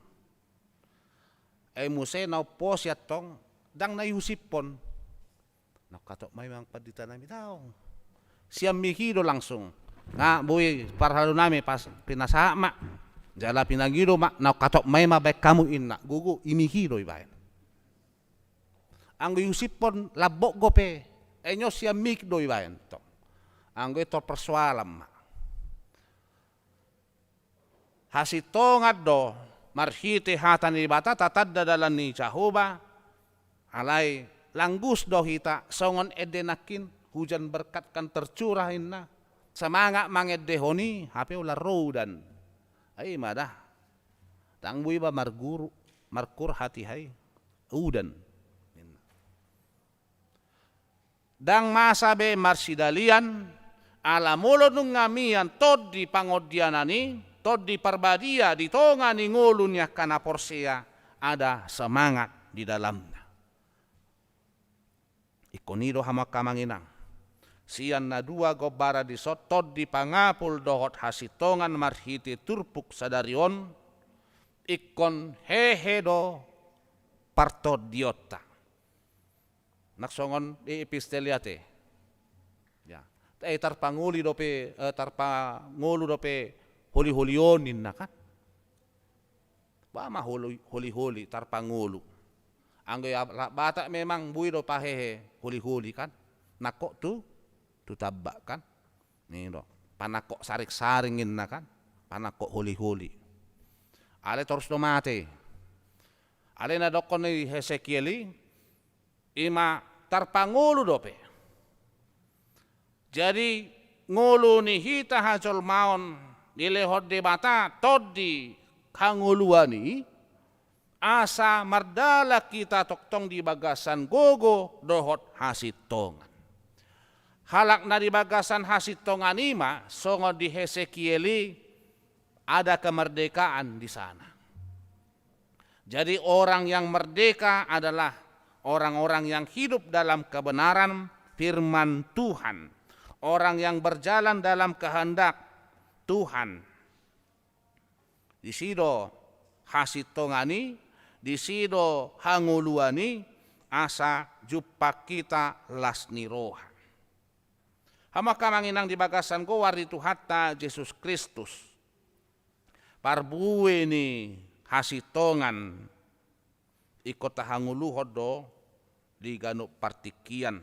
Ai muse na umposi antong, ndang na iusiphon. Naung hatop ma i amang pandita nami, daong. Sian mik i do langsung. Nga boi parhalado nami pas pinasahat ma. Jala pinangido ma, naung hatop ma i ma baen hamu inna. Gogo, i mik i do ibaen. Anggo iusiphon lambok dope, ai nyo sian mik do ibaen tong. Anggo i tor persoalan ma. Hasintongan do marhite hata ni Debata, tatanda dalan ni Jahowa, alai langgus do hita songon ende nangkin, hujan berkat kan tercurah inna, semangat mangendehon i, hape ula ro udan. Ai ma da, ndang boi ba marguru, markur hatiha i, udan. Ndang masa be marsidalian, ala molo nunga mian Tondi Pangondianan i, Tondi Parbadia di tonga ni ngolu ni angka na porsea, ada semangat di dalamna. Ingkon i do hamu angka amang inang. Sian na dua gombaran dison, Tondi Pangapul dohot hasintongan marhite turpuk sadari on, ingkon hehe do partondionta. Nang songon di epistel i ate. Ya. Eh, tarpangoli dope, eh, tarpangolu dope holi-holi on ninna kan. Ba ma holi, holi-holi, tarpangolu. Anggo i halak Batak memang boi do pahehe holi-holi kan. Nangkok tu, tu tambak kan. Ni do. Panangkok saring-saring ninna kan. Panangkok holi-holi. Alai torus do mate. Alai na dokkon ni Hesekiel i, ima tarpangolu dope. Jadi ngolu ni hita hajolmaon dilehon Debata Tondi hangoluan i, asa mardalan hita tongtong di bagasan gogo dohot hasintongan. Halak na di bagasan hasintongan i ma songon di Hesekiel i, ada kemerdekaan di sana. Jadi orang yang merdeka adalah orang-orang yang hidup dalam kebenaran firman Tuhan. Orang yang berjalan dalam kehendak Tuhan. Disi do hasintongan i, disi do hangoluan i, asa jumpang hita las ni roha. Hamu angka amang inang di bagasan goar ni Tuhanta Jesus Kristus. Parbue ni hasintongan ingkon tahangoluhon do di ganup partingkian.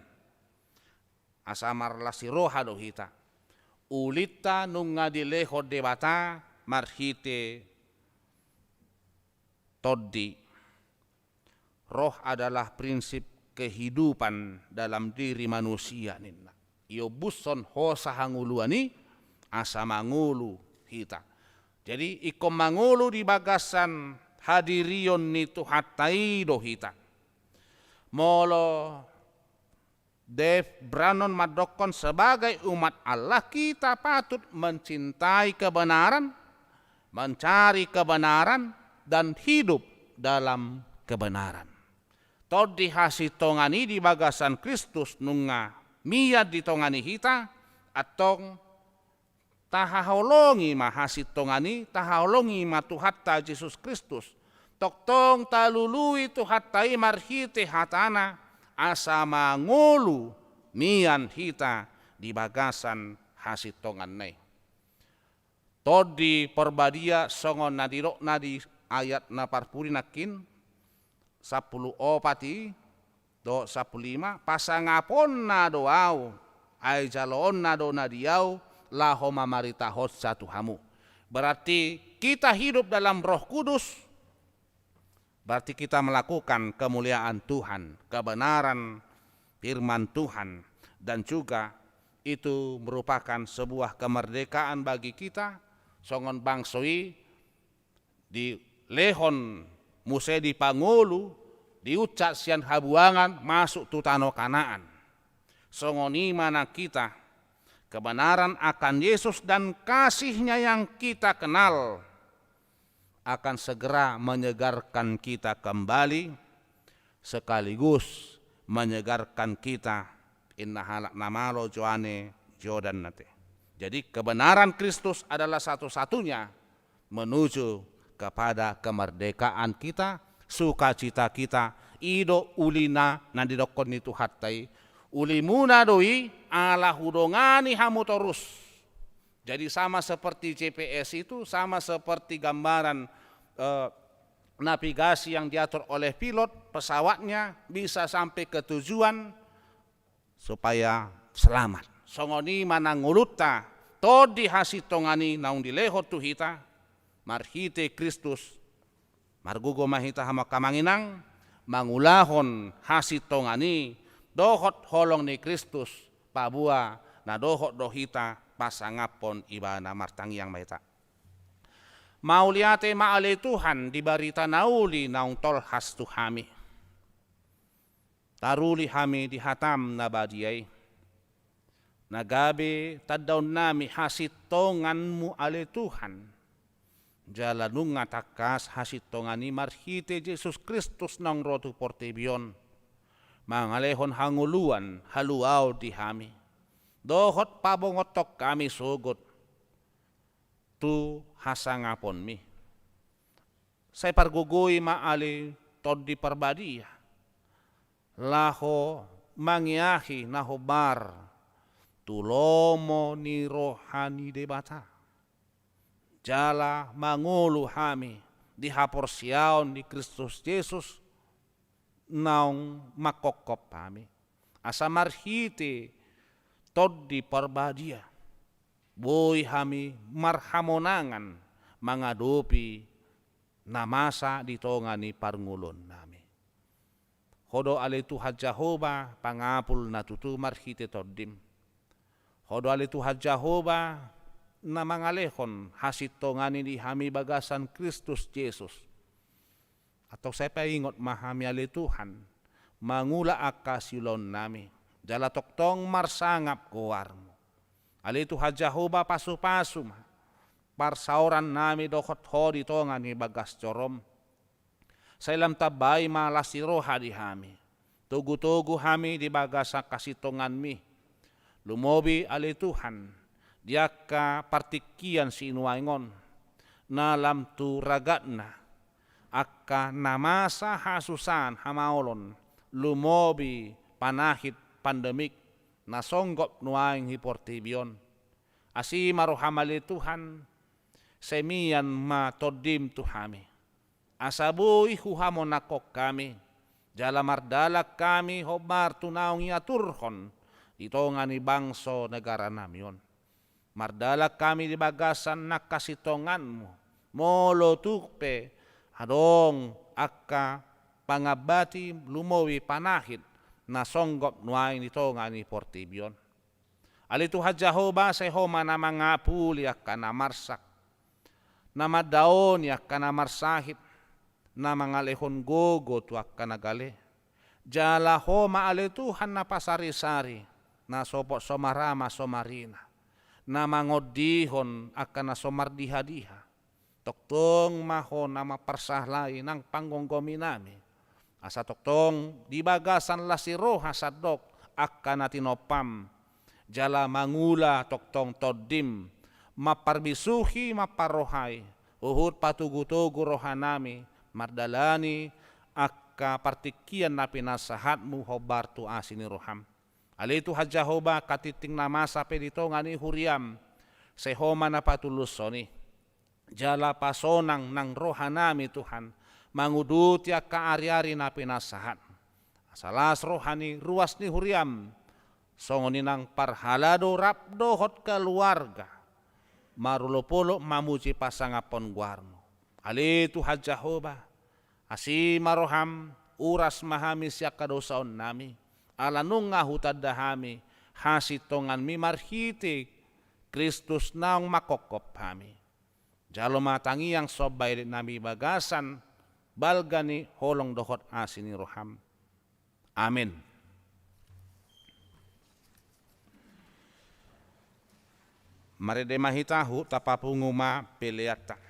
Asa marlas ni roha do hita. Ulinta nunga dilehon Debata marhite Tondi. Roh adalah prinsip kehidupan dalam diri manusia ninna. Iombushon hosa hangoluan i asa mangolu hita. Jadi ingkon mangolu di bagasan hadirion ni Tuhanta i do hita. Molo Dave Branon mandokkon sebagai umat Allah kita patut mencintai kebenaran, mencari kebenaran, dan hidup dalam kebenaran. Tondi hasintongan i di bagasan Kristus nunga mian di tonga ni hita, antong tahaholongi ma hasintongan i, tahaholongi ma Tuhanta Jesus Kristus. Tongtong talului Tuhanta i marhite hatana, asa mangolu mian hita di bagasan hasintonganna i. Tondi Parbadia songon na nidokna di ayat na parpudi nangkin, sampulu opat i, dohot sampulu lima, pasangaponna do ahu, ai jaloonna do na di ahu, laho mamaritahonsa tu hamu. Berarti kita hidup dalam Roh Kudus, berarti kita melakukan kemuliaan Tuhan, kebenaran firman Tuhan, dan juga itu merupakan sebuah kemerdekaan bagi kita, songon bangso i, dilehon muse dipangolu, diunsat sian habuangan masuk tu tano Kanaan. Songon i ma nang hita, kebenaran akan Yesus dan kasih-Nya yang kita kenal akan segera menyegarkan kita kembali, sekaligus menyegarkan kita, inna halak na malo joane jodan nate. Jadi kebenaran Kristus adalah satu-satunya menuju kepada kemerdekaan kita, sukacita kita. I do ulina na nidokkon ni Tuhanta i, ulimuna do i ala hudongani hamu torus. Jadi sama seperti G P S itu, sama seperti gambaran, eh, navigasi yang diatur oleh pilot pesawatnya bisa sampai ke tujuan supaya selamat. Songon i ma nang ngolunta, tondi hasintongan i naung dilehon tu hita, marhite Kristus, margogo ma hita hamu angka amang inang, mangulahon hasintongan i, dohot holong ni Kristus, paboa na dohot do hita pasangaphon Ibana. Martangiang ma hita. Mauliate ma ale Tuhan di barita na uli naung tolhas tu hami. Taruli hami di hataM na badia i, na gabe tandaonnami hasintonganMu ale Tuhan. Jala nunga tangkas hasintongan i marhite Jesus Kristus naung ro tu portibi on, mangalehon hangoluan haluaon di hami, dohot pabongothon hami sogot tu hasangaponMi. Sai pargogoi ma ale Tondi Parbadia, laho mangeahi na hombar tu lomo ni roha ni Debata. Jala mangolu hami di haporseaon di Kristus Jesus naung manghophop hami. Asa marhite Tondi Parbadia, boi hami marhamonangan mangadopi na masa di tonga ni parngoluonnami. Ho do ale Tuhan Jahowa, pangapul na tutu marhite TondiM. Ho do ale Tuhan Jahowa, na mangalehon hasintongan i di hami bagasan Kristus Jesus. Antong sai paingot ma hami ale Tuhan, mangula angka siulaonnami, jala tongtong marsangap goarMu. Ale Tuhan Jahowa, pasupasu ma parsaorannami dohot Ho di tonga ni bagas joroM. Sai lam tambai ma las ni roha di hami. Togutogu hami di bagasan hasintonganMi. Lumobi ale Tuhan, di angka partingkian sinuaeng on, na lam tu ragatna angka na masa hasusaan hamaolon, lumobi panahit pandemik na songgop nuaeng di portibi on. Asi ma rohaM ale Tuhan, sai mian ma TondiM tu hami. Asa boi huhamonanghon hami, jala mardalan hami hombar tu naung iaturhon di tonga ni bangso negaranami on. Mardalan hami di bagasan nang hasintonganMu, molo tung pe adong angka pangambati lumobi panahit na songgop nuaeng di tonga ni portibi on. Ale Tuhan Jahowa, sai Ho ma na mangapuli angka na marsak, na mandaoni angka na marsahit, na mangalehon gogo tu angka na gale. Jala Ho ma ale Tuhan na pasarisari na sopot so marama so marina, na mangondihon angka na so mardihadiha. Tongtong ma Ho na mamparsahlai nang panggomgominami, asa tongtong di bagasan las ni roha sandok angka na tinompaM, jala mangula tongtong TondiM, mamparbisuhi, mamparrohai, huhut patogutogu rohanami mardalani angka partingkian na pinasahatMu hombar tu asi ni rohaM. Ale Tuhan Jahowa, angka tingting na masa pe di tonga ni huriaM, sai Ho ma na patulushon i. Jala pasonang nang rohanami Tuhan, manguduti angka ariari na pinasahat. Asa las roha ni ruas ni huriaM, songon i nang parhalado rap dohot keluarga, marolopolop mamuji pasangaphon goarMu. Ale Tuhan Jahowa, asi ma rohaM, uras ma hami sian hadosaonnami, ala nunga hutanda hami hasintonganMi marhite Kristus naung manghophop hami. Jalo ma tangiang somba elenami bagasan balga ni holong dohot asi ni rohaM. Amen. Marende ma hita, huhut tapapungu ma peleanta.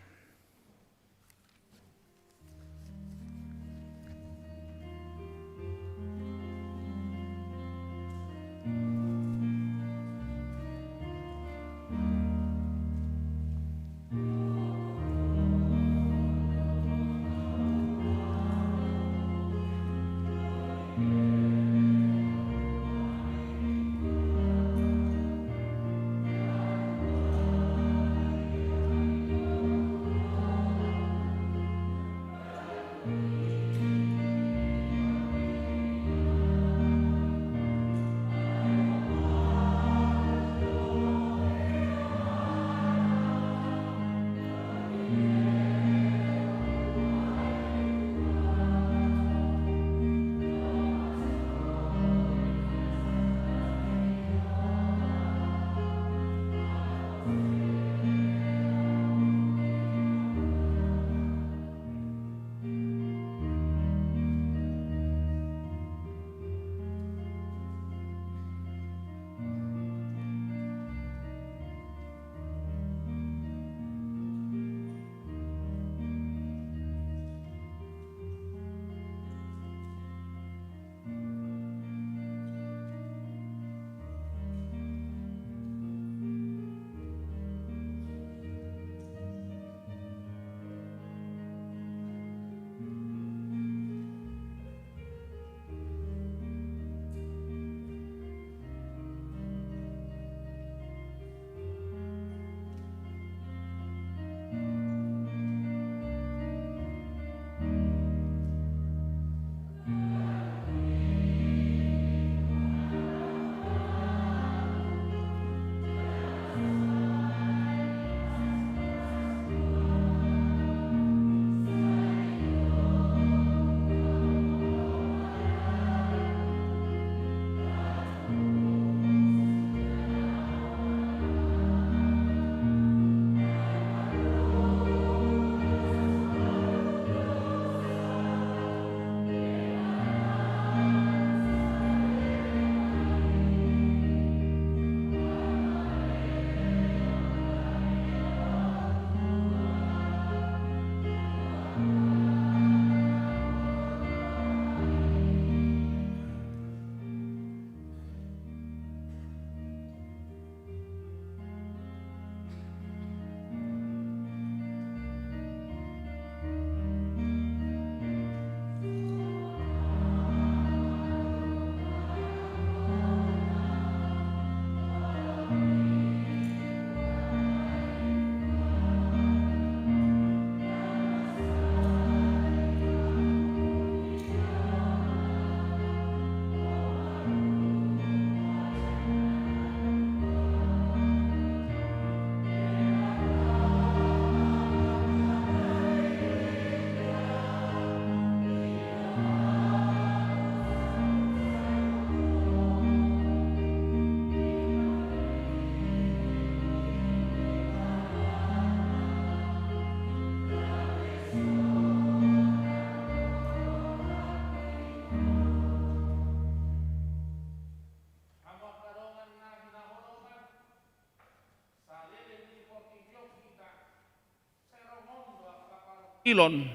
ilon,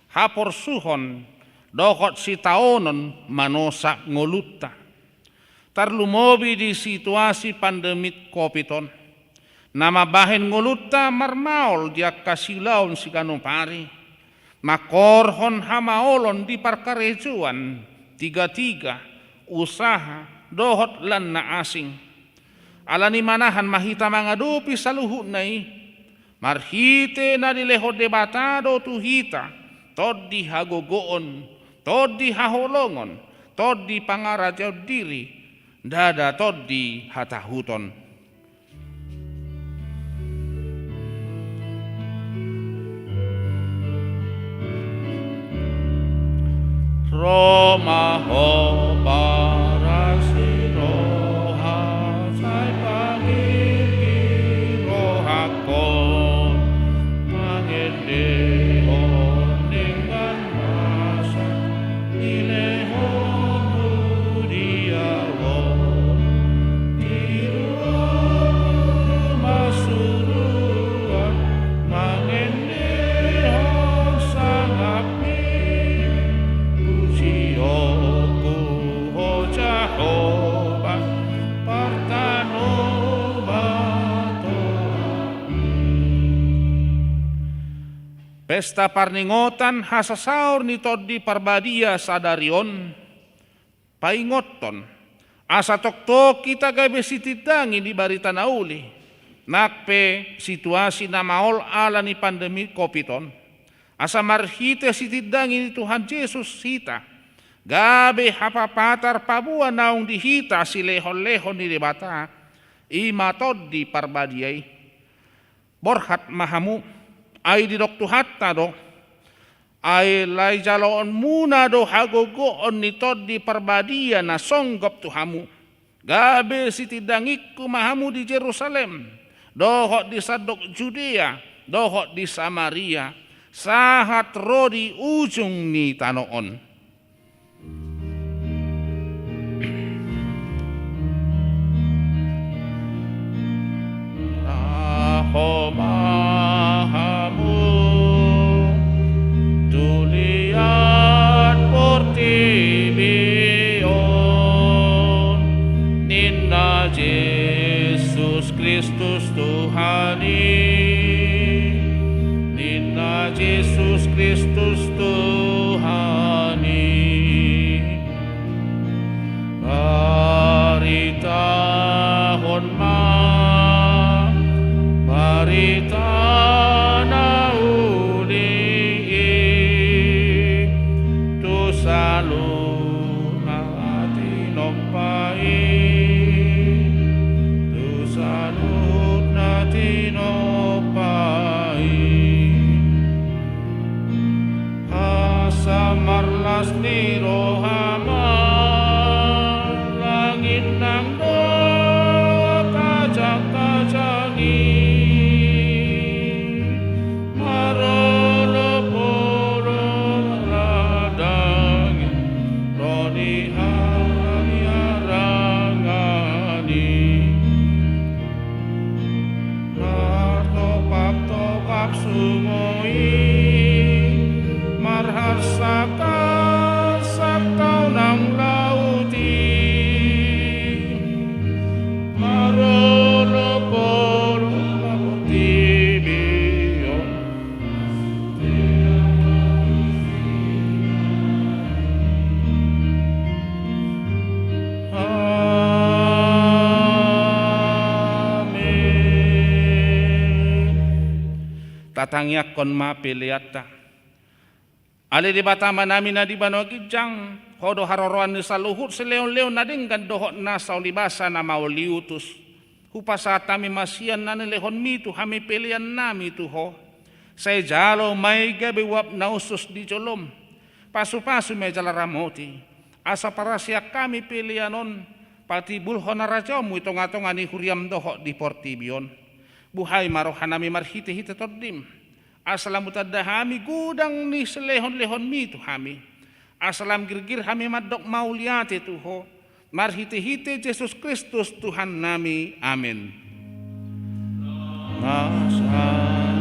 haporsuhon, dohot sitaonon manosak ngolunta. Tarlumobi di situasi pandemi covid on, na mambahen ngolunta marmaol di angka siulaon siganup ari, mangkorhon hamaolon di parkarejoan, tigatiga, usaha, dohot lan na asing. Alani manahan ma hita mangadopi saluhutna i, marhite na dilehon Debata do tu hita tondi hagogoon, tondi haholongon, tondi pangarajaon diri, ndada tondi hatahuton. Ro ma ho parasi roha, sai pangirgir rohangkon, mangendehon denggan basa dilehonmu di ahu on. Tiru ma suruan mangendehon sangapmi, pujianku ho Jahowa, partanobatonmi. Pesta parningotan hasasaor ni Tondi Parbadia sadari on paingothon, asa tongtong hita gabe sitindangi ni barita na uli, nang pe situasi na maol ala ni pandemi covid on. Asa marhite sitindangi ni Tuhan Jesus hita gabe hapapatar paboa naung di hita silehonlehon ni Debata, i ma Tondi Parbadia i. Borhat ma hamu, ai didok Tuhanta do, ai lae jaloonmuna do hagogoon ni Tondi Parbadia na songgop tu hamu. Gabe sitindangingku ma hamu di Jerusalem, dohot di sandok Judea, dohot di Samaria, sahat ro di ujung ni tano on. Laho ma hamu tu liat portibi on, ninna Jesus Kristus Tuhan i, ninna Jesus Kristus Tuhan i. Baritahon ma barita na uli i tu saluhut na tinompa i, tu saluhut na tinompa i. Asa marlas ni roha ma langit nang dohot ajang-ajang i, marolopolop ladang i ro di halarangan i. Martopap-topap sungo i, marharsak-harsak tao nang laut i, marolopolop portibi on. Amen. Tatangiangkon ma peleanta. Ale Debata Amanami na di banua ginjang, Ho do haroroan ni saluhut silehonlehon na denggan dohot nasa ulibasa na maol liutus. Hupasahat hami ma sian na nilehonmi tu hami peleannami tu Ho. Sai jalo ma i gabe uap na usus di jolom. Pasupasu ma i jala ramoti. Asa parasian hami pelean on patimbulhon harajaonmu i tongatonga ni huriam dohot di portibi on. Buhai ma rohanami marhitehite Tondim. Asa lam hutanda hami godang ni silehonlehonmi tu hami. Asa lam girgir hami mandok mauliate tu Ho. Marhitehite Jesus Kristus Tuhannami. Amen. Nasa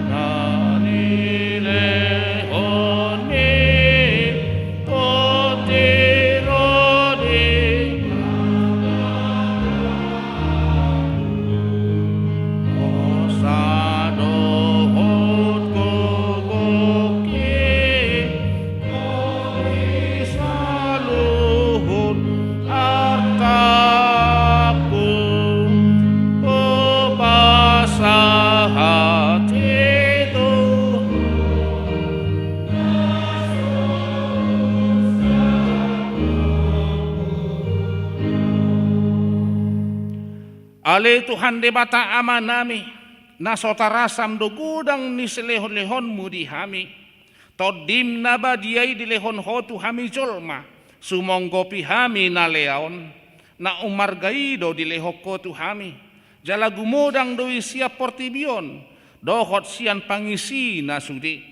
na nilehon Sahat i do. Ale Tuhan Debata Amanami, na so tarasam do godang ni silehonlehonmu di hami. Tondim na badia i dilehon Ho tu hami jolma, sumonggopi hami na lea on. Na umarga i do dilehon Ho tu hami, jala gumodang do i sian portibi on dohot sian pangisina sude.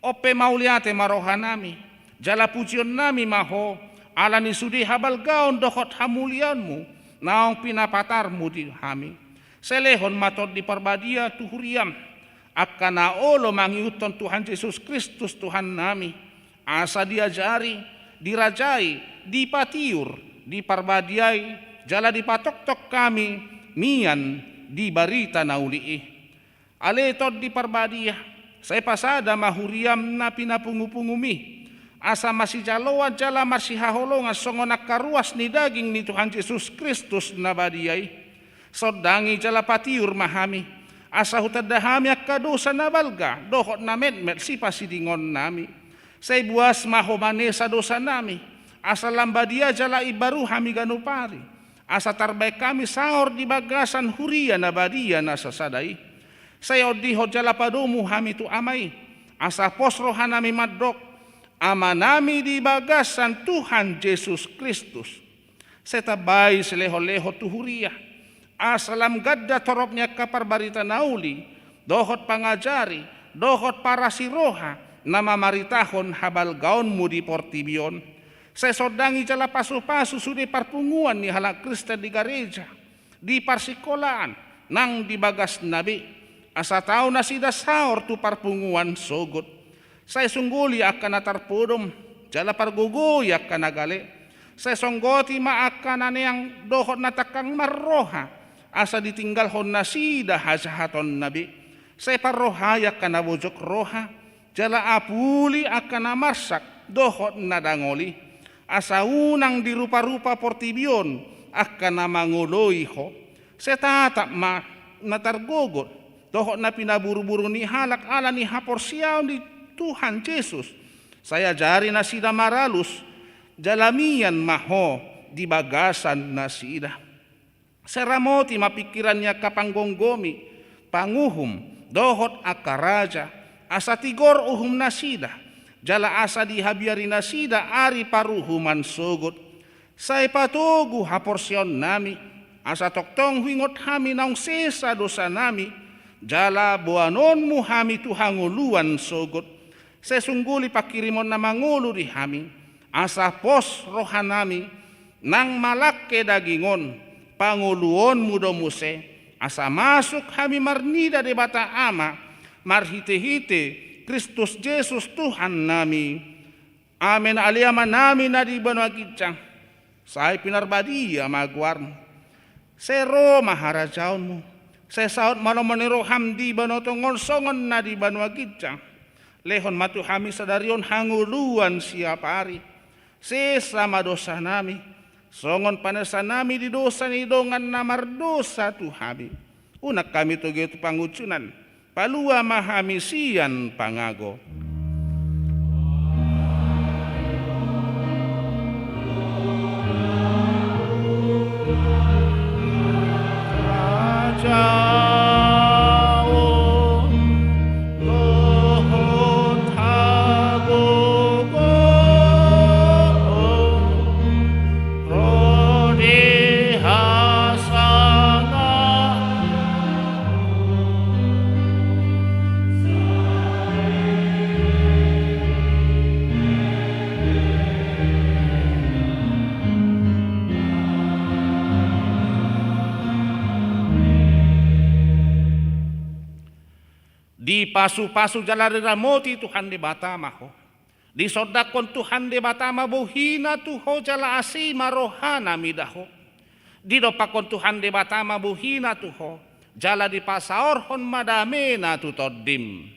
On pe mauliate ma rohanami, jala pujionnami ma Ho, ala ni sude habalgaon dohot hamuliaonmu naung pinapatarmu di hami. Sai lehon ma Tondi Parbadia tu huriam, angka na olo mangihuthon Tuhan Jesus Kristus Tuhannami, asa diajari, dirajai, dipatiur, diparbadiai, jala dipatoktok hami mian di barita na uli i. Ale Tondi Parbadia, sai pasada ma huriam na pinapungupungumi, asa masijaloan jala marsihaholongan songon angka ruas ni daging ni Tuhan Jesus Kristus na badia i. Sondangi jala patiur ma hami, asa hutanda hami angka dosa na balga dohot na metmet sipasidingonnami. Sai buas ma Ho manesa dosanami, asa lam badia jala imbaru hami ganup ari, asa tarbaen hami saor di bagasan huria na badia na sasada i. Sai ondihon jala padomu hami tu Ama i, asa pos rohanami mandok, Amanami di bagasan Tuhan Jesus Kristus. Sai tambai silehonlehon tu huria, asa lam ganda torop ni angka parbarita na uli, dohot pangajari, dohot parasi roha, na mamaritahon habalgaonmu di portibi on. Sai sondangi jala pasupasu sude parpunguan ni halak Kristen di gareja, di parsingkolaan, nang di bagasna be, asa tau nasida saor tu parpunguan sogot. Sai sungguli angka na tarpodom, jala pargogoi angka na gale. Sai songgoti ma angka na neang dohot na tangkang marroha, asa ditinggalhon nasida hajahatonna be. Sai parrohai angka na bojok roha, jala apuli angka na marsak dohot na dangol i, asa unang diruparupa portibi on angka na mangoloi Ho. Sai tatap ma na targogot dohot na pinaburuburu ni halak ala ni haporseaon di Tuhan Jesus. Sai ajari nasida maralus, jala mian ma Ho di bagasan nasida. Sai ramoti ma pingkiran ni angka panggomgomi, panguhum, dohot angka raja, asa tigor uhumnasida, jala asa dihabiari nasida ari paruhuman sogot. Sai patogu haporseaonnami, asa tongtong huingot hami naung sesa dosanami, jala boanonmu hami tu hangoluan sogot. Sai sungguli pangkirimon na mangolu di hami, asa pos rohanami, nang malangke daging on, pangoluonmu do muse, asa masuk hami marnida Debata Ama, marhitehite Kristus Jesus Tuhannami. Amen. Ale Amanami na di banua ginjang, sai pinarbadia ma goarmu. Sai ro ma harajaonmu. Sai saut ma lomo ni roham di banua tonga on songon na di banua ginjang. Lehon ma tu hami sadari on hangoluan siapari. Sesa ma dosanami, songon panesanami di dosa ni dongan na mardosa tu hami. Unang hami togihon tu pangunjunan, palua ma hami sian pangago. Rajaon dohot hagogoon ro di hasangapon. Dipasupasu jala diramoti Tuhan Debata ma ho. Disondangkon Tuhan Debata ma bohina tu ho jala asi ma rohana mida ho. Didompakkon Tuhan Debata ma bohina tu ho jala dipasaorhon ma damena tu tondim.